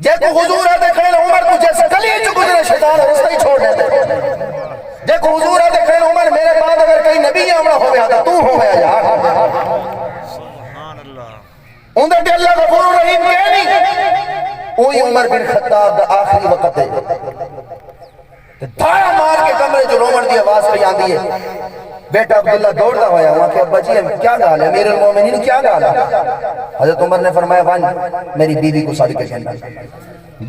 جیکوں حضور آندے کھڑے نے، عمر، توں جس گلی وچ گزرے، شیطان رستہ ہی چھوڑ ݙیندے۔ جیکوں حضور آندے کھڑے نے، عمر، میرے بعد اگر کہیں نبی آوݨا ہووے ہا تاں توں ہووے ہا یار۔ اوندے تے اللہ غفور الرحیم کیڑھی؟ اوہی عمر بن خطاب دا آخری وقت ہے۔ تے دھاڑا مار کے کمرے چ رووݨ دی آواز پئی آندی ہے۔ بیٹا عبداللہ دوڑدا ہویا، اوں آکھیا، ابا جی، کیا ڳالھ ہے؟ امیر المومنین، کیا ڳالھ ہے؟ حضرت عمر نے فرمایا، ونڄ، میری بیوی کوں سݙ کے گھن آ۔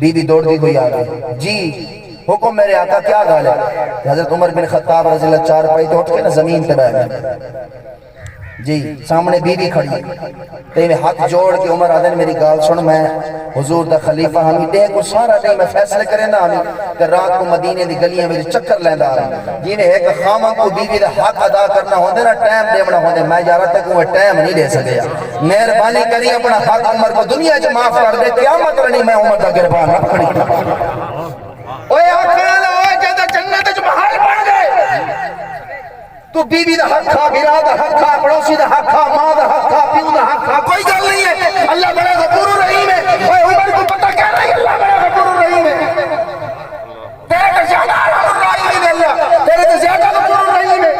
بیوی دوڑدی ہوئی آ ڳئی۔ جی، حکم میرے آقا، کیا ڳالھ ہے؟ تے حضرت عمر بن خطاب رضی اللہ چارپائی تے اٹھ کے نا زمین تے ٻہہ ڳئے۔ جی، سامݨے بی بی کھڑی ہے۔ تے ایویں ہتھ جوڑ کے عمر آہدن، میری ڳالھ سُݨ، میں حضور دا خلیفہ ہامی، ݙینہہ کوں سارا ݙینہہ میں فیصلے کریندا ہامی، تے رات کوں مدینے دی ڳلیاں وچ چکر لیندا ہامی۔ جیویں ہک خاوند کوں بی بی دا حق ادا کرݨا ہوندے نا، ٹائم ݙیوݨا ہوندے، میں یارا تیکوں میں ٹائم نہیں ݙے سڳیا۔ مہربانی کری اپݨا حق عمر کوں دنیا وچ معاف کر ݙے، قیامت رہݨی میں عمر دا گربان نہ پکڑی۔ اوئے آقا والا، اوئے جیندا جنت وچ محل بݨ ڳئے۔ توں بی بی دا حق کھا، بھرا دا حق کھا، پڑوسی دا حق کھا، ماں دا حق کھا، پیو دا حق کھا، کوئی ڳالھ نہیں ہے۔ اللہ بڑا غفور الرحیم ہے۔ اوئے عمر کوں پتہ کیا نہیں، اللہ بڑا غفور الرحیم ہے۔ تیرے تے زیادہ ارحم الراحمین ہے اللہ، تیرے تے زیادہ غفور الرحیم ہے۔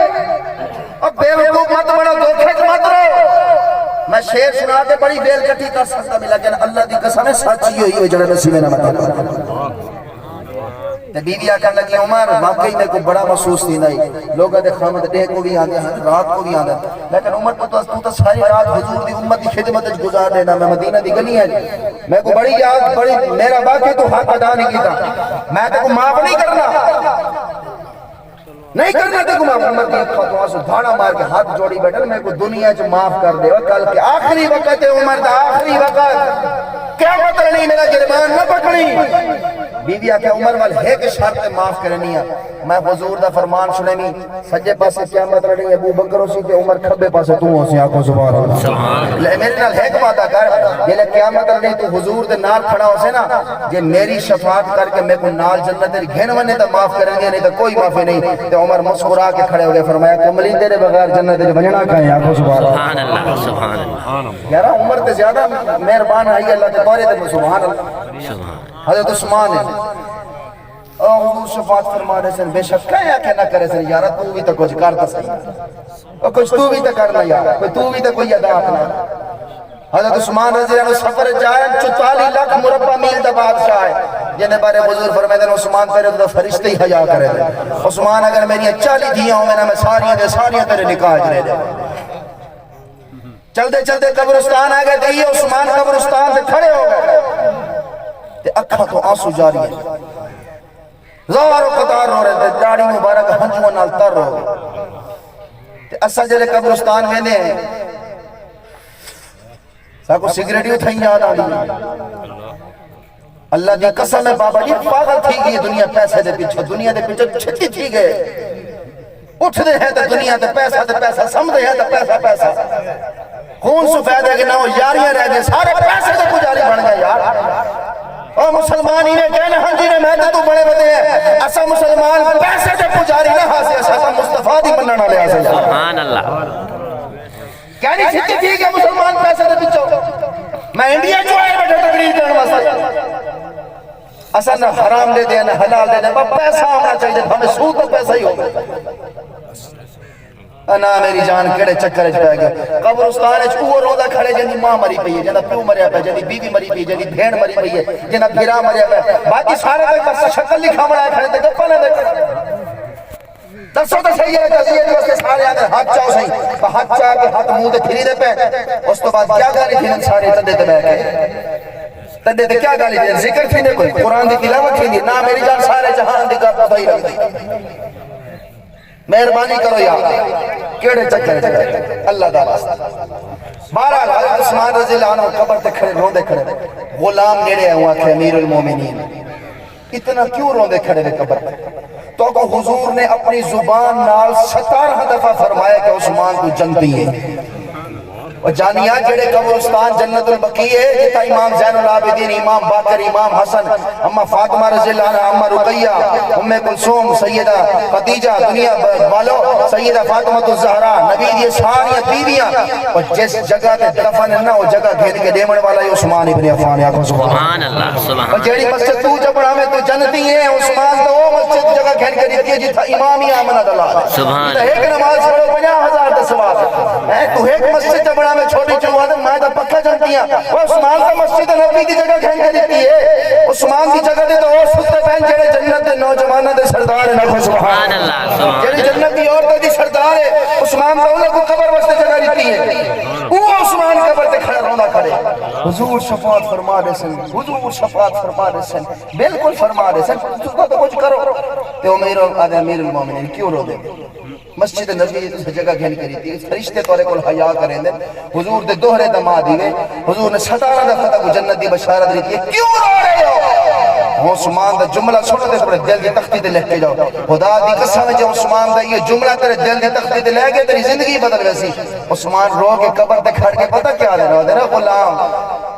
او بے وقوف مت بݨو، دھوکے وچ مت رہو۔ میں شعر سݨا کے بڑی ویل کٹھی کر سڳدا ہاں، لیکن اللہ دی قسم ہے، سچ ایہو ہی ہے جیڑھا نصیب نہ مت۔ تے بی بی آکھݨ لڳی، عمر، واقعی میکوں بڑا محسوس تھیندا ہئی۔ لوکاں دے خاوند ݙینہہ کوں وی آندے ہن، رات کوں وی آندے ہن۔ لیکن عمر، توں تاں، توں تاں ساری رات حضور دی امت دی خدمت وچ گزار ݙیندا، میں مدینہ دی ڳلیاں وچ۔ میکوں بڑی یاد، بڑی، میرا واقعی توں حق ادا نہیں کیتا۔ میں تیکوں معاف نہیں کرنا۔ نہیں کرنا تیکوں معاف۔ عمر دی اکھاں توں آنسو دھاڑا مار کے ہتھ جوڑی ٻیٹھن، میکوں دنیا وچ معاف کر ݙے۔ او کل کے آخری وقت ہے، عمر دا آخری وقت۔ قیامت رہݨی، میرا گربان نہ پکڑی۔ بی بی آکھیا، عمر ول ہک شرط تے معاف کرݨی آ۔ میں حضور دا فرمان سݨیمی، سڄے پاسے قیامت رہݨی، ابو بکر ہوسی تے عمر کھٻے پاسے توں ہوسیں۔ آکھو سبحان اللہ۔ سبحان اللہ۔ لے میرے نال ہک وعدہ کر، جیلے قیامت رہݨی توں حضور دے نال کھڑا ہوسیں نا، جے میری شفاعت کر کے میکوں نال جنت وچ گھن ونڄے تاں معاف کریں گے، نہیں تاں کوئی معافی نہیں۔ تے عمر مسکرا کے کھڑے ہو ڳئے، فرمایا، کملی، تیرے بغیر جنت وچ ونڄݨا کائیں؟ آکھو سبحان اللہ۔ سبحان اللہ، سبحان اللہ۔ یارا، عمر تے زیادہ مہربان ہئی اللہ دے دورے تے، سبحان اللہ۔ سبحان۔ حضرت عثمان ہے۔ او حضور شفاعت فرما ݙیسن، بے شک کہیں آکھے نہ کریسن، یارا توں وی تاں کجھ کر تاں سہی۔ او کجھ توں وی تاں کر نہ یار، کوئی توں وی تاں کوئی ادا اپݨا۔ حضرت عثمان رضی اللہ عنہ سفر جائن، چوتالیس لکھ مربع میل دا بادشاہ ہے، جیندے بارے حضور فرمیندن، عثمان، تیرے توں فرشتے ہی حیا کریندن۔ عثمان، اگر میریاں چالیس دھیاں ہوون نا، میں ساریاں دے ساریاں تیرے نکاح وچ ݙے ݙیواں۔ چلدے چلدے قبرستان آ ڳئے تے ایہو عثمان قبرستان تے کھڑے ہو ڳئے تے اکھاں توں آنسو جاری ہے۔ زار و قطار رو رہے تے ݙاڑھی مبارک ہنجواں نال تر ہو ڳئی۔ تے اساں جیلے قبرستان ویندے ہیں، ساکوں سگریٹ ہی اتھائیں یاد آندی ہے۔ اللہ دی قسم ہے بابا جی، پاگل تھی ڳئی دنیا پیسے دے پچھوں، دنیا دے پچھوں چھتی تھی ڳئے۔ اٹھدے ہیں تے دنیا تے پیسہ تے پیسہ، سمدے ہیں تے پیسہ پیسہ۔ خون سفید ہے کہ نہ، او یاریاں رہ ڳئے، سارے پیسے دے پجاری بݨ ڳئے یار۔ او مسلمان ایویں کہن، ہاں جی، میں تے توں بݨے ودے ہیں۔ اساں مسلمان پیسے دے پجاری نہ ہاسے، اساں تاں مصطفیٰ دی منݨ والے ہاسے یار۔ سبحان اللہ۔ کہنی چھتی تھی ڳئے مسلمان پیسے دے پچھوں۔ میں انڈیا چوں آئے ٻیٹھے تقریر کرݨ واسطے۔ اساں نہ حرام ݙیندے ہیں، نہ حلال ݙیندے ہیں، بس پیسہ آوݨا چاہیے، بھاویں سود دا پیسہ ہی ہووے۔ انا میری جان کیڑھے چکر وچ پے ڳئے۔ قبرستان وچ اوہو روندا کھڑے جیندی ماں مری پئی ہے، جیندا پیو مریا پیا، جیندی بیوی مری پئی، جیندی بھیݨ مری پئی ہے، جیندا بھرا مریا پیا۔ باقی سارے تاں بس شکل لکھاوݨ آئے کھڑے تے گپاں لیندے کھڑے۔ ݙسو تاں سہی، اے قضیے دے واسطے سارے آندے ہتھ چاؤ سہی۔ ہتھ چا کے ہتھ منہ تے پھری دے پئے۔ اس توں بعد کیا ڳالھیں تھیندن سارے تندے تے ٻہہ کے؟ تندے تے کیا ڳالھیں تھیندن؟ ذکر تھیندے کوئی؟ قرآن دی تلاوت تھیندی؟ نہ میری جان، سارے جہان دی ڳالھ پتہ ہی لڳدی۔ مہربانی کرو یار، کیڑھے چکر وچ پئے؟ اللہ دا واسطہ۔ بہرحال، حضرت عثمان رضی اللہ عنہ قبر تے کھڑے، روندے کھڑے۔ غلام نیڑے آئے، آکھے، امیر المومنین، اتنا کیوں روندے کھڑے وے قبر تے؟ تہاکوں حضور نے اپنی زبان نال ستارہ دفعہ فرمایا کہ عثمان توں جنتی ہے۔ او جانیا، جیڑھے قبرستان جنت البقیع ہے، جتھاں امام زین العابدین، امام باقر، امام حسن، اماں فاطمہ رضی اللہ عنہا، اماں رقیہ، ام کلثوم، سیدہ خدیجہ، دنیا ب-، والو، سیدہ فاطمۃ الزہرا، نبی دی ساریاں بیویاں، اور جس جگہ تے دفن ہے نا، او جگہ گھن کے ݙیوݨ والا ہی عثمان ابن عفان ہے۔ آکھو سبحان اللہ۔ سبحان اللہ، سبحان اور اللہ۔ جیڑھی مسجد توں چا بݨاویں توں جنتی ہے، عثمان تاں او مسجد جگہ گھن کے ݙتی ہے جتھاں امام ہی آمنہ دا لال ہے۔ سبحان اللہ۔ تاں ہک نماز پڑھو، پنجاہ ہزار دا ثواب ہے۔ میں توں ہک مسجد چا بݨاویں چھوٹی چوں، آہدے میں تاں پکا جنتی ہاں۔ او عثمان تاں مسجد نبی دی جگہ گھن کے ݙتی ہے۔ عثمان دی جگہ تے تاں او ستے پئن جیڑھے جنت دے نوجواناں دے سردار ہن۔ آکھو سبحان سبحان اللہ، اللہ۔ سبحان جیڑھی اللہ۔ جنت دی عورتاں دی سردار ہے، عثمان تاں انہاں کوں قبر واسطے جگہ ݙتی ہے۔ او عثمان قبر تے کھڑا روندا کھڑے۔ حضور شفاعت فرما ݙیسن، حضور شفاعت فرما ݙیسن، بالکل فرما ݙیسن، تساں تاں کجھ کرو۔ تے عمیر آہدے، امیر المومنین کیوں روندے؟ مسجد نبوی تساں جگہ گھن کے ݙتی، فرشتے تہاݙے کول حیا کریندن۔ حضور دے دوہرے دماغ دیوے، حضور نے ستارہ دفعہ تک جنت دی بشارت ݙتی ہے، کیوں رو رہے ہو؟ عثمان دا جملہ سݨ تے اپݨے دل دی تختی تے لکھ کے جاؤ۔ خدا دی قسم ہے، جے عثمان دا یہ جملہ تیرے دل دی تختی تے لے گئے، تیری زندگی بدل ویسی۔ عثمان رو کے قبر تے کھڑ کے پتہ کیا آہدے؟ آہدے، غلام،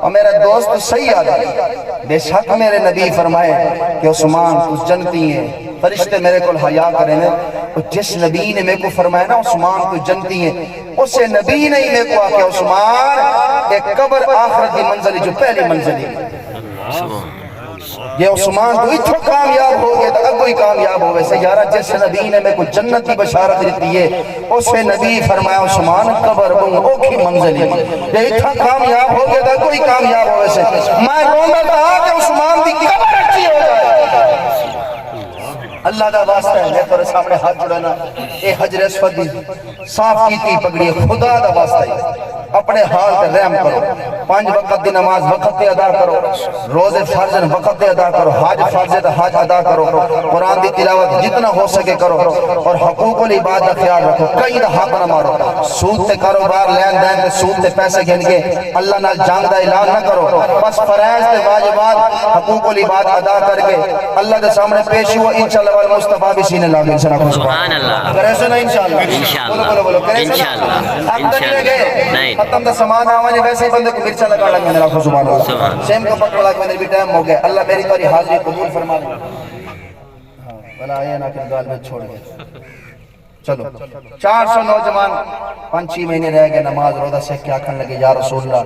او میرا دوست، تو صحیح آہدے۔ بے شک میرے نبی فرمائے کہ عثمان، تو جنتی ہے۔ فرشتے میرے کول حیا کریندن۔ او جس نبی نے میرے کو فرمایا نا، عثمان تو جنتی ہے، اسے نبی نے ہی میرے کو آکھیا، عثمان، ایک قبر آخرت دی منزل ہے جو پہلی منزل ہے۔ جے عثمان تو اتھوں کامیاب ہو گئے تو اگوں ہی کامیاب ہووے سے۔ یارا، جس نبی نے میرے کو جنت دی بشارت ݙتی ہے، اسے نبی فرمایا، عثمان، قبر ٻہوں اوکھی منزل ہے، جے اتھاں کامیاب ہو گئے تو اگوں ہی کامیاب ہووے سے۔ میں روندا تھا کہ عثمان دی قبر اچھی ہو جائے۔ اللہ دا واسطہ ہے، میں تیرے سامنے ہاتھ جوڑانا، اے حجر اسود دی صاف کیتی پگڑی ہے، خدا دا واسطہ ہے، اپݨے حال تے رحم کرو۔ پنج وقت دی نماز وقت تے ادا کرو، روزے فرض ہن وقت تے ادا کرو، حج فرض ہے تاں حج ادا کرو، قرآن دی تلاوت جتنا ہو سکے کرو، اور حقوق العباد دا خیال رکھو، کہیں دا حق نہ مارو، سود تے کاروبار لین دین تے سود تے پیسے گھن کے اللہ نال جنگ دا اعلان نہ کرو، بس فرائض تے واجبات، حقوق العباد ادا کر کے اللہ دے سامنے پیش ہو، انشاءاللہ والمصطفیٰ بسین اللہ علیہ وسلم۔ سبحان اللہ۔ کرے سو نا انشاءاللہ؟ انشاءاللہ۔ بولو، بولو، بولو، کرے سو نا؟ انشاءاللہ۔ حق تے نہیں انشاءاللہ۔ لگے۔ نہیں۔ ختم دا سامان آوے نے، ویسے ہی بندے کو مرچا لگا لگ ویندے، آکھو سبحان اللہ۔ سبحان اللہ۔ سیم کو پکڑ لگ ویندے، بھی ٹائم ہو گیا۔ اللہ میری تیری حاضری قبول فرما لے۔ ہاں، بھلا یہ نہ کہ گال میں چھوڑ گئے۔ چلو، چار سو نوجوان پنج چھی مہینے رہ گئے، نماز روزہ سکھ کے آکھن لگے، یا رسول اللہ،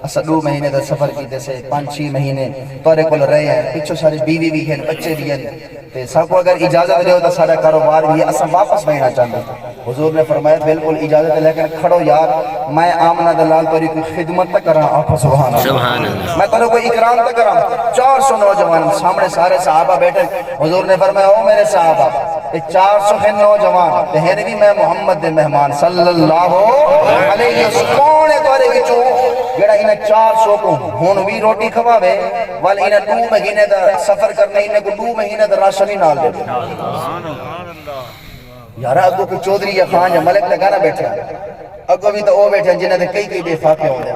اساں ݙو مہینے دا سفر کیتے سے، پنج چھی مہینے تہاݙے کول رہے ہیں، پچھوں ساݙی بیوی بھی ہن، بچے بھی ہن، تے ساکوں اگر اجازت ݙیو تاں ساݙا کاروبار بھی ہے، اساں واپس ویݨا چاہندے۔ حضور نے فرمایا، بالکل اجازت ہے، لیکن کھڑو یار، میں آمنہ دے نال تیری کوئی خدمت تاں کراں۔ آکھو سبحان اللہ۔ سبحان اللہ۔ میں تیرے کوئی اکرام تاں کراں۔ چار سو نوجوان سامنے، سارے صحابہ بیٹھے۔ حضور نے فرمایا، او میرے صحابہ، اے چار سو ہن نوجوان، تے ہن وی میں محمد دے مہمان صلی اللہ علیہ وسلم۔ کون ہے تہاݙے وچوں جیڑھا انہاں چار سو کو ہن وی روٹی کھواوے، ول انہاں ݙو مہینے دا سفر کرنے، انہاں کو ݙو مہینے دا راشن ہی نال ݙے؟ یارا، اڳوں کوئی چوہدری یا خان یا ملک تاں کائنا ٻیٹھے، اڳوں وی تاں او ٻیٹھے جنہاں دے کئی کئی ݙے فاقے ہوندے۔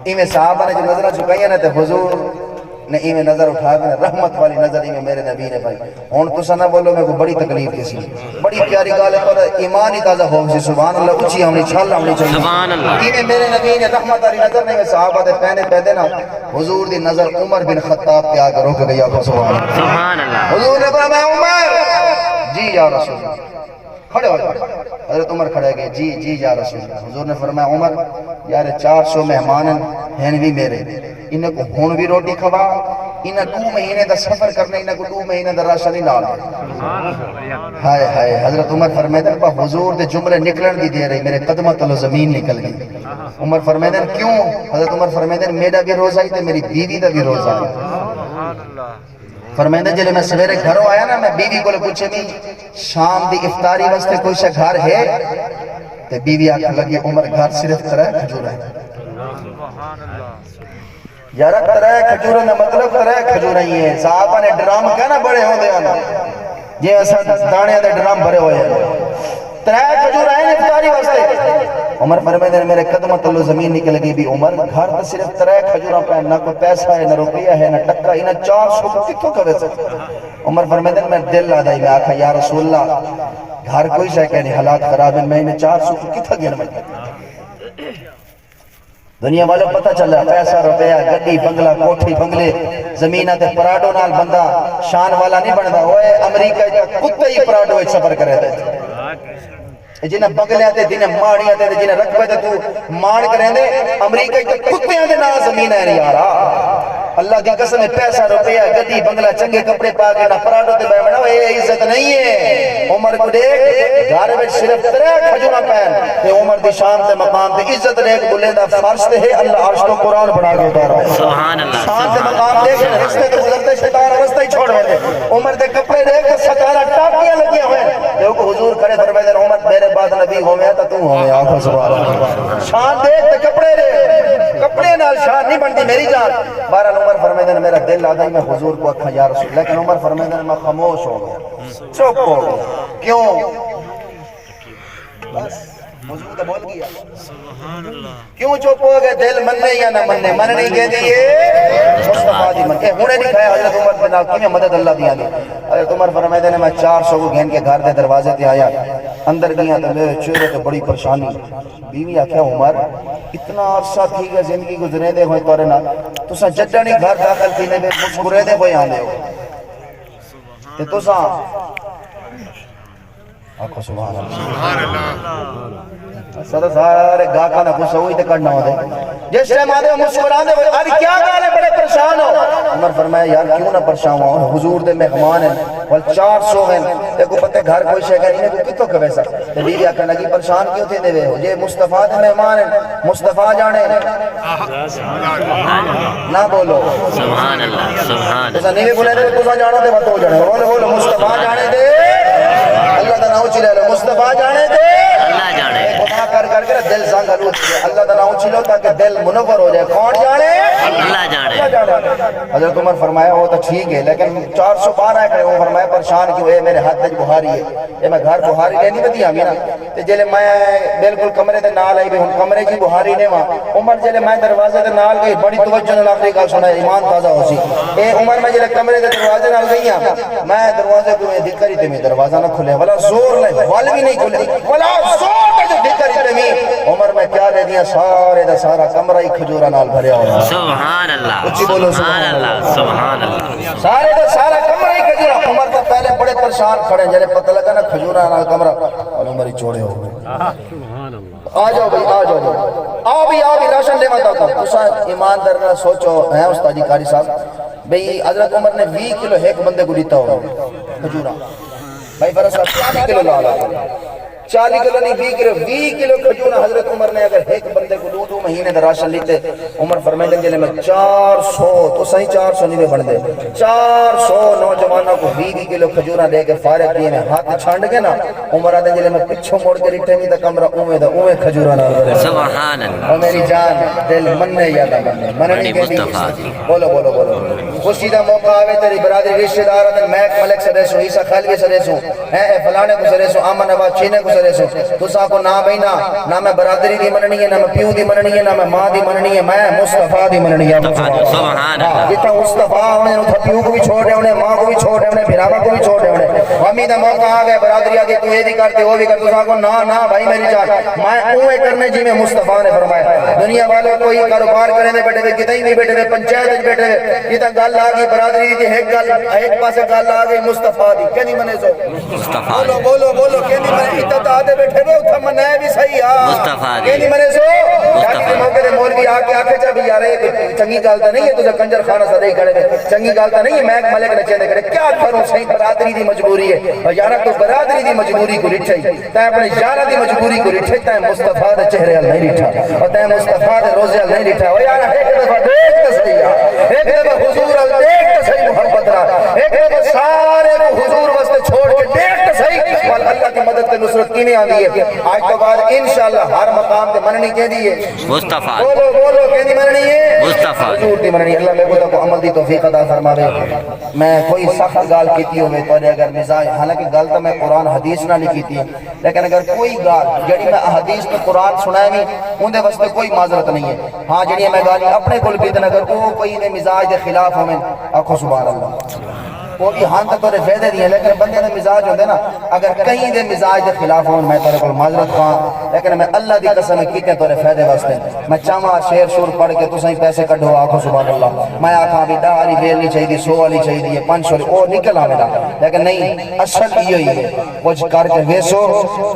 ایویں صحابہ نے جو نظراں جھکائیاں نے تے حضور نے ایویں نظر اٹھا کے، رحمت والی نظر ایویں میرے نبی نے پائی۔ ہݨ تساں نہ ٻولو، میکوں بڑی تکلیف تھیسی۔ بڑی پیاری ڳالھ ہے، پر ایمان ہی تازہ ہووسی۔ سبحان اللہ، اچی آوݨی، چھل آوݨی چاہیے۔ سبحان اللہ۔ ایویں میرے نبی نے رحمت والی نظر نے ایویں صحابہ دے پیندے پیندے نا، حضور دی نظر عمر بن خطاب تے آ کے رک گئی۔ آکھو سبحان اللہ۔ سبحان اللہ۔ حضور نے فرمایا، عمر! جی یا رسول اللہ۔ کھڑے ہو جاؤ۔ حضرت عمر کھڑے گئے، جی، جی یا رسول اللہ۔ حضور نے فرمایا، عمر، یار، چار سو مہمان ہیں، ہن وی میرے، انہیں کو ہن وی روٹی کھوا، انہیں ݙو مہینے دا سفر کرنا، انہیں کو ݙو مہینے دا راشن ہی نال۔ ہائے ہائے، حضرت عمر فرمائے، با حضور دے جملے نکلن دی دیر ہے، میرے قدماں تلو زمین نکل گئی۔ عمر فرمائے، کیوں؟ حضرت عمر فرمائے، میرا بھی روزہ ہی تے میری بیوی دا بھی روزہ ہے۔ فرمیندے، جلے میں سویرے گھروں آیا نا، میں بیوی کولوں پچھے بھی، شام دی افطاری واسطے کوئی شے گھر ہے؟ تے بیوی آکھن لگی، عمر، گھر صرف ترے کھجور ہیں۔ یارا، ترے کھجور دا مطلب ترے کھجور ہی ہے۔ صحابہ نے ڈرم کہنا بڑے ہوندے ہیں، جی اساں دانے دے ڈرم بھرے ہوئے ہیں۔ ترے کھجور آئے نے افطاری واسطے۔ عمر فرمیندے نے، میرے قدماں تلو زمین نکل گئی بھی، عمر، گھر تے صرف ترے کھجوراں پئے، نہ کوئی پیسہ ہے، نہ روپیہ ہے، نہ ٹکا، انہاں چار سو کتھوں کھوے سے؟ عمر فرمیندے نے، میں دل آ دائی، میں آکھا، یا رسول اللہ، گھر کوئی شے کائنی، حالات خراب ہیں، میں انہیں چار سو کوں کتھاں گھن ونجاں؟ دنیا والوں، پتہ چلا، پیسہ، روپیہ، گڈی، بنگلہ، کوٹھی، بنگلے، زمیناں تے پراڈو نال بندہ شان والا نہیں بندا۔ اوئے، امریکہ اچ تاں کتے ہی پراڈو اچ سفر کرے دے۔ اے جنہاں بنگلیاں تے، جنہاں ماڑیاں تے، جنہاں رقبے تے توں ماڑ کریندے، امریکہ اچ تاں کتیاں دے نال زمین ہے یارا۔ اللہ دی قسم ہے، پیسہ، روپیہ، گڈی، بنگلہ، چنگے کپڑے پا کے نہ پراڈو تے بہونا، اے عزت نہیں ہے۔ عمر کو ڈیکھ، گھر وچ صرف ترے کھجوراں پین تے عمر دی شان تے مقام تے عزت ڈیکھ، بلیندا فرش تے ہے، اللہ عرش تو قرآن بنا کے اتارا۔ سبحان اللہ، شان تے سبحان مقام اللہ۔ ڈیکھ، رستے تے گزرتے شیطان رستہ ہی چھوڑ ویندے۔ عمر دے کپڑے ڈیکھ تے ستارہ ٹاکیاں لگیاں ہوئے تے اوکوں حضور کھڑے فرمائے دے، عمر میرے بعد نبی ہوویں تاں توں ہوویں۔ آکھو سبحان اللہ۔ شان ڈیکھ تے کپڑے ڈیکھ، کپڑے نال شان نہیں بنتی میری جان۔ بہرحال عمر فرمیندے نے، میرا دل آہدا ہی میں حضور کوں آکھاں یا رسول، لیکن عمر فرمیندے نے میں خاموش ہو گیا، چپ ہو گیا۔ کیوں؟ بس، حضور تے بھل گیا۔ کیوں چپ ہو گئے؟ دل منے یا نہ منے، مننی کیندی ہے؟ مصطفیٰ دی من۔ اے ہنے ݙکھایا حضرت عمر دے نال کیویں مدد اللہ دی آندی۔ حضرت عمر فرمیندے نے، میں چار سو کوں گھن کے گھر دے دروازے تے آیا، اندر ڳیا تے میرے چہرے تے بڑی پریشانی۔ بیوی آکھیا، عمر، اتنا عرصہ تھی ڳیا زندگی گزریندے ہوئے تہاݙے نال، تساں جݙݨ ہی گھر داخل تھیندے پئے مسکریندے ہوئے آندے ہو۔ تے تساں آکھو سبحان اللہ۔ سارے، سارے گاہکاں دا غصہ ہوئی تے کڈھنا ہوندے۔ جس ٹائم آندے ہو مسکراندے ہوئے، اڄ کیا ڳالھ ہے، بڑے پریشان ہو؟ عمر فرمایا، یار کیوں نہ پریشان ہوں، حضور دے مہمان ہیں، ول چار سو ہیں، تے کو پتہ گھر کوئی شے کائنی، کو کتھوں کھویساں؟ تے بیوی آکھݨ لڳی، پریشان کیوں تھیندے وے ہو؟ جے مصطفیٰ دے مہمان ہیں، مصطفیٰ ڄاݨے۔ نہ بولو۔ سبحان اللہ، سبحان اللہ۔ تساں نیویں بولے تے تساں ڄاݨو تے وت ہو ڄاݨے۔ بولو، بولو، مصطفیٰ ڄاݨے تے اللہ دا ناں اچی لے لو، مصطفیٰ ڄاݨے تے اللہ ڄاݨے۔ گناہ کر کر کے دل زنگ آلود ہو جائے، اللہ دا ناں اچی لو تاکہ دل منور ہو جائے۔ کون ڄاݨے؟ اللہ ڄاݨے۔ اللہ ڄاݨے۔ حضرت عمر فرمایا، وہ تو ٹھیک ہے، لیکن چار سو بارہ ہے، وہ فرمایا، پریشان کیوں ہے؟ میرے ہتھ وچ بخاری ہے، اے میں گھر بخاری لینی ودی آوی نا۔ تے جیلے میں بالکل کمرے دے نال آئی وی، ہݨ کمرے جی بخاری نے واں۔ عمر جیلے میں دروازے دے نال ڳئی، بڑی توجہ نال آخری ڳالھ سݨا، ایمان تازہ ہوسی۔ اے عمر میں جیلے کمرے دے دروازے نال ڳئی ہاں، میں دروازے کوں اے دھکا ݙتے وی دروازہ نہ کھلے، ولا زور لے، ول وی نہیں کھلے، ولا زور تے جو دھکا ݙتے وی، عمر میں کیا ݙیہدیاں، سارے دا سارا کمرہ ہی کھجوراں نال بھریا ہویا۔ سبحان اللہ، اچی بولو، سبحان سبحان اللہ، اللہ۔ سبحان اللہ۔ سارے دا سارا کمرہ ہی کھجوراں۔ عمر تاں پہلے بڑے پریشان کھڑے، جیلے پتہ لڳا نا کھجوراں نال کمرہ، عمر ہی چوڑے ہو ڳئے۔ آ جاؤ بھائی، آ جاؤ بھائی۔ آؤ بھائی، آؤ بھائی، راشن ݙیواں تہاکوں۔ تساں ایمانداری نال سوچو، ہیں استاد جی قاری صاحب، بھئی حضرت عمر نے ویہہ کلو ہک بندے کوں ݙتا ہووے کھجوراں۔ بھائی فرض صاحب، چالیہہ کلو لا لو۔ چالیہہ کلو نہیں، ویہہ کلو، ویہہ کلو کھجوراں حضرت عمر نے اگر ہک بندے کوں ݙو ݙو مہینے دا راشن ݙتے، عمر فرمیندے، جیلے میں چار سو، تساں ہی چار سو نہیں وے بݨدے، چار سو نوجواناں کوں ویہہ ویہہ کلو کھجوراں ݙے کے فارغ کیتے میں ہتھ چھنڈ کے نا، عمر آہدے، جیلے میں پچھوں مڑ کے ݙٹھے وی تاں کمرہ اونویں دا اونویں کھجوراں نال بھریا۔ سبحان اللہ۔ او میری جان، دل منے یا نہ منے، منݨی پوندی مصطفیٰ دی۔ بولو، بولو، بولو۔ خوشی دا موقع آوے، تیری برادری، رشتہ دار آہدن، میک ملک سݙیسوں، عیسیٰ خیلوی سݙیسوں، ہیں، اے فلانے کوں سݙیسوں، امن نواز چینے کوں سݙیسوں۔ تساں کوں نہ بھئی نہ، نہ میں برادری دی منݨی ہے، نہ میں پیو دی منݨی ہے، نہ میں ماں دی منݨی ہے، میں مصطفیٰ دی منݨی ہے۔ سبحان اللہ۔ ہاں، جتھاں مصطفیٰ ہووے، اتھاں پیو کوں وی چھوڑ ݙیوݨے، ماں کوں وی چھوڑ ݙیوݨے، بھراواں کوں وی چھوڑ ݙیوݨے۔ غمی دا موقع آ ڳئے، برادری آہدی، توں اے وی کر تے او وی کر، تساں آکھو، نہ، نہ بھائی میری جان، میں اونویں کرݨے جیویں مصطفیٰ نے فرمایا۔ دنیا والو، کوئی کاروبار کریندے ٻیٹھے وے، کتھائیں وی ٻیٹھے وے، پنچایت وچ ٻیٹھے وے، اتھاں ڳالھ آ ڳئی برادری دی، ہک ڳالھ، ہک پاسے ڳالھ آ ڳئی مصطفیٰ دی، کیندی منے سو؟ مصطفیٰ بولو، دی۔ بولو، بولو، کیندی منے؟ اتھاں تاں آہدے ٻیٹھے وے، اتھاں منائے وی صحیح ہا۔ مصطفیٰ دی۔ کیندی منے سو؟ مصطفیٰ۔ شادی دے موقع تے مولوی آ کے آکھے، چا بھئی یار، اے کوئی چنگی ڳالھ تاں نہیں ہے، تساں کنجر خانہ سݙے کھڑے وے، چنگی ڳالھ تاں نہیں ہے، میک ملک نچیندے کھڑے، کیا کروں سئیں، برادری دی مجبوری ہے۔ او یارا، توں برادری دی مجبوری کوں ݙٹھے، تیں اپݨے یاراں دی مجبوری کوں ݙٹھے، تیں مصطفیٰ دے چہرے ال نہیں ݙٹھا، او تیں مصطفیٰ دے روضے ال نہیں ݙٹھا۔ او یارا، ہک دفعہ ݙیکھ تاں صحیح آ، ہک دفعہ حضور ال ݙیکھ تاں صحیح محبت نال، ہک دفعہ سارے کوں حضور واسطے چھوڑ کے ݙیکھ تاں صحیح، ول اللہ دی مدد تے نصرت کیویں آندی ہے۔ اڄ توں بعد انشاءاللہ ہر مقام تے منݨی کیندی ہے؟ مصطفیٰ۔ بولو، بولو، کیندی منݨی ہے؟ مصطفیٰ۔ حضور دی منݨی۔ اللہ میکوں تہاکوں عمل دی توفیق عطا فرماوے۔ میں کوئی سخت ڳالھ کیتی ہووے تہاݙے اگر مزاج، حالانکہ ڳالھ تاں میں قرآن حدیث نال ہی کیتی ہے، لیکن اگر کوئی ڳالھ جیڑھی میں احادیث تے قرآن سݨائے وی، اوندے واسطے کوئی معذرت نہیں ہے۔ ہاں، جیڑھیاں میں ڳالھیں اپݨے کول کیتن، اگر او کوئی دے مزاج دے خلاف ہوون، آکھو سبحان اللہ۔ او وی ہن تاں تیرے فائدے دی ہے، لیکن بندے دے مزاج ہوندے نا، اگر کہیں دے مزاج دے خلاف ہون، میں تیرے کول معذرت خواہ، لیکن میں اللہ دی قسم کیتے تیرے فائدے واسطے۔ میں چاہواں شعر شور پڑھ کے تساں ہی پیسے کڈھو، آکھو سبحان اللہ۔ میں آکھاں بھی ݙاہ والی بیل نہیں چاہیے، سو والی چاہیے، پنج سو والی، او نکل آوے نا۔ لیکن نہیں، اصل ایہو ہی ہے۔ کچھ کر کے ویسو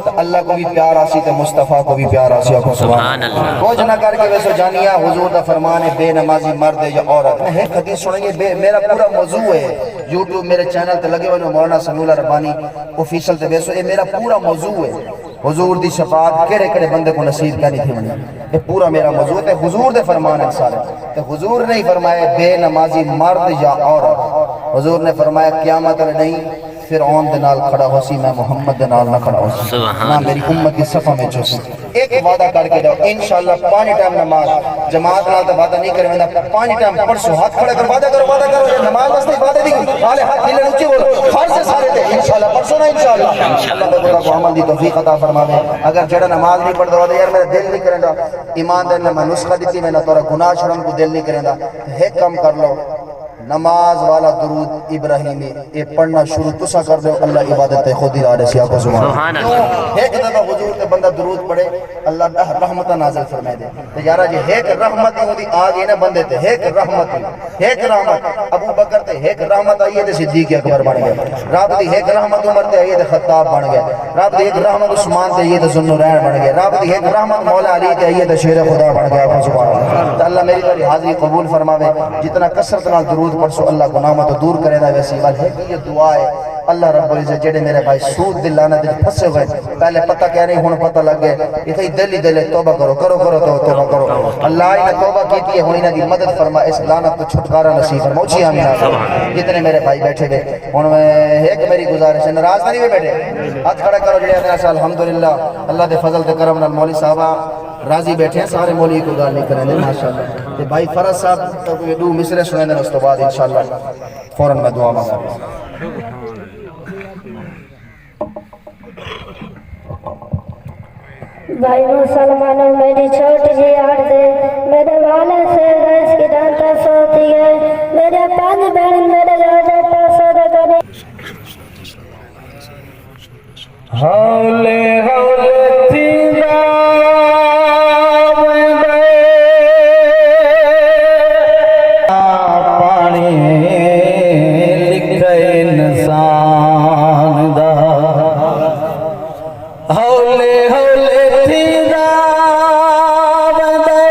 تو اللہ کو بھی پیار آسی، تو مصطفیٰ کو بھی پیار آسی، آکھو سبحان سبحان اللہ۔ اللہ۔ کچھ نہ کر کے ویسو، جانیا حضور دا فرمان ہے، بے نمازی مرد ہے یا عورت۔ میں ایک حدیث سنائیے، بے، میرا پورا موضوع ہے، یوٹیوب میرے چینل تے لگے ہوئے نے، مولانا سمیع اللہ ربانی آفیشل تے ویسو، یہ میرا پورا موضوع ہے۔ حضور دی شفاعت کہڑے کہڑے بندے کو نصیب کہنی تھی ونجے۔ یہ پورا میرا موضوع ہے۔ تے حضور دے فرمان ہیں سارے۔ تے حضور نے ہی فرمایا، بے نمازی مرد یا عورت، حضور نے فرمایا، قیامت والے ݙینہہ فرعون دے نال کھڑا ہوسی، میں محمد دے نال نہ کھڑا ہوسی، سبحان نہ میری اللہ۔ امت دی صفاں وچ ہوسی۔ ایک وعدہ کر کے جاؤ، انشاءاللہ پنج ٹائم نماز، جماعت نال تے وعدہ نہیں کرے ویندا، پنج ٹائم پڑھسو، ہاتھ کھڑے کرو، وعدہ کرو، وعدہ کرو، یہ نماز واسطے وعدے دی حال ہے، ہاتھ کھلے اونچے بولو، فرض ہے سارے تے، انشاءاللہ پڑھسو نا، انشاءاللہ۔ اللہ تبارک و تعالیٰ عمل دی توفیق عطا فرماوے۔ اگر جڑا نماز نہیں پڑھدا، وعدہ یار میرا دل نہیں کریندا، ایمان دے میں نسخہ دتی، میں نہ تیرا گناہ چھڑن کو دل نہیں کریندا، تے ایک کام کر لو، نماز والا درود ابراہیمی، اے پڑھنا شروع تساں کر دیو، اللہ عبادت تے خود ہی لا ݙیسی، آکھو سبحان اللہ۔ سبحان اللہ۔ کیوں؟ ایک دفعہ حضور تے بندہ درود پڑھے، اللہ ݙاہ رحمتاں نازل فرمائے دے۔ تے یارا، جے ایک رحمت ہی ہوندی آ گئی نا بندے تے، ایک رحمت ہی، ایک رحمت ابو بکر تے، ایک رحمت آئی ہے تے صدیق اکبر بن گئے۔ رب دی ایک رحمت عمر تے آئی ہے تے خطاب بن گئے۔ رب دی ایک رحمت عثمان تے آئی ہے تے ذوالنورین بن گئے۔ رب دی ایک رحمت مولا علی تے آئی ہے تے شیر خدا بن گئے۔ آکھو سبحان اللہ۔ تے اللہ میری تیری حاضری قبول فرماوے۔ جتنا کثرت نال درود پڑھسو، اللہ گناہاں تو دور کریندا ویسی۔ ول ایک یہ دعا ہے، اللہ رب العزت جڑے میرے بھائی سود دی لعنت وچ پھنسے ہوئے، پہلے پتہ کیا نہیں، ہن پتہ لگ گئے۔ اتھے ہی دل ہی دل ہے، توبہ کرو، کرو، کرو، تو-، توبہ کرو۔ اللہ انہاں توبہ کیتی ہے، ہن انہاں دی مدد فرما، اس لعنت تو چھٹکارا نصیب فرما۔ اچھی آمین آکھو۔ جتنے میرے بھائی بیٹھے ہوئے، ہن میں ایک میری گزارش ہے، ناراض نہ نہیں ہوئے بیٹھے، ہاتھ کھڑا کرو جڑے آندے، الحمدللہ، اللہ دے فضل تے کرم نال مولوی صاحب راضی بیٹھے ہیں، سارے مولوی کوئی گال نہیں کریں دے، ماشاءاللہ۔ تے بھائی فرض صاحب تو کوئی دو مصرے سنیں دے، اس تو بعد انشاءاللہ فوراً میں دعا مانگا۔ بھائی مسلمانوں، میری چھوٹی جی عرض ہے، میرے والد سے گیس کی ڈانٹا سوتی ہے، میرے پانچ بہن میرے زیادہ پیسے دے کرے۔ ہولے ہولے تھیندا ویندے، پاݨی لکھے انسان دا۔ ہولے ہولے تھیندا ویندے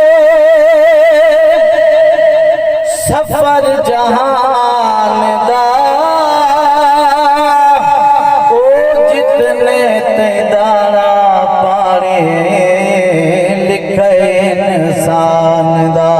سفر جہان دا، او جتنے تئیں داݨا پاݨی لکھے انسان دا،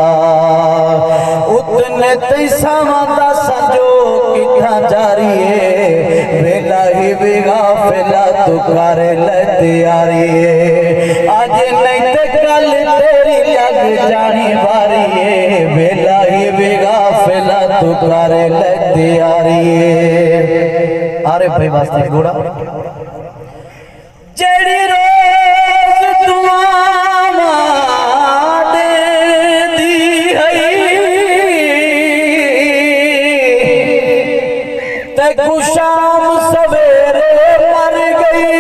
اتنے تئیں ساواں دا سنجو کتھاں جاری ہے۔ ویلا ہی وی غافلا توں کر لے تیاری ہے، اڄ نہیں تے کل تیری لڳ جاݨی واری ہے۔ ویلا ہی وی غافلا توں کر لے تیاری ہے۔ عارف بھائی واسطے گھوڑا۔ جیڑھی روز دعاواں ݙیندی ہئی، تیکوں شام سویرے مر ڳئی۔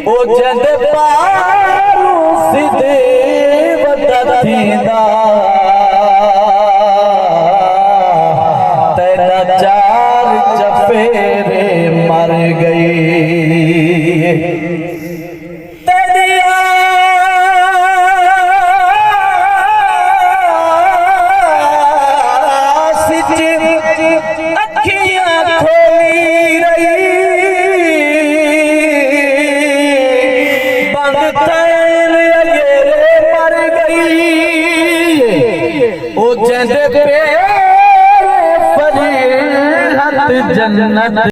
او جیندے پاروں سدھے ودا تھیندا، تیݙا چار چفیرے مر ڳئی۔ تیݙی آس اچ اکھیاں کھولی رہی، بند تین اگیرے مر ڳئی۔ او جیندے پیر فریحت جنت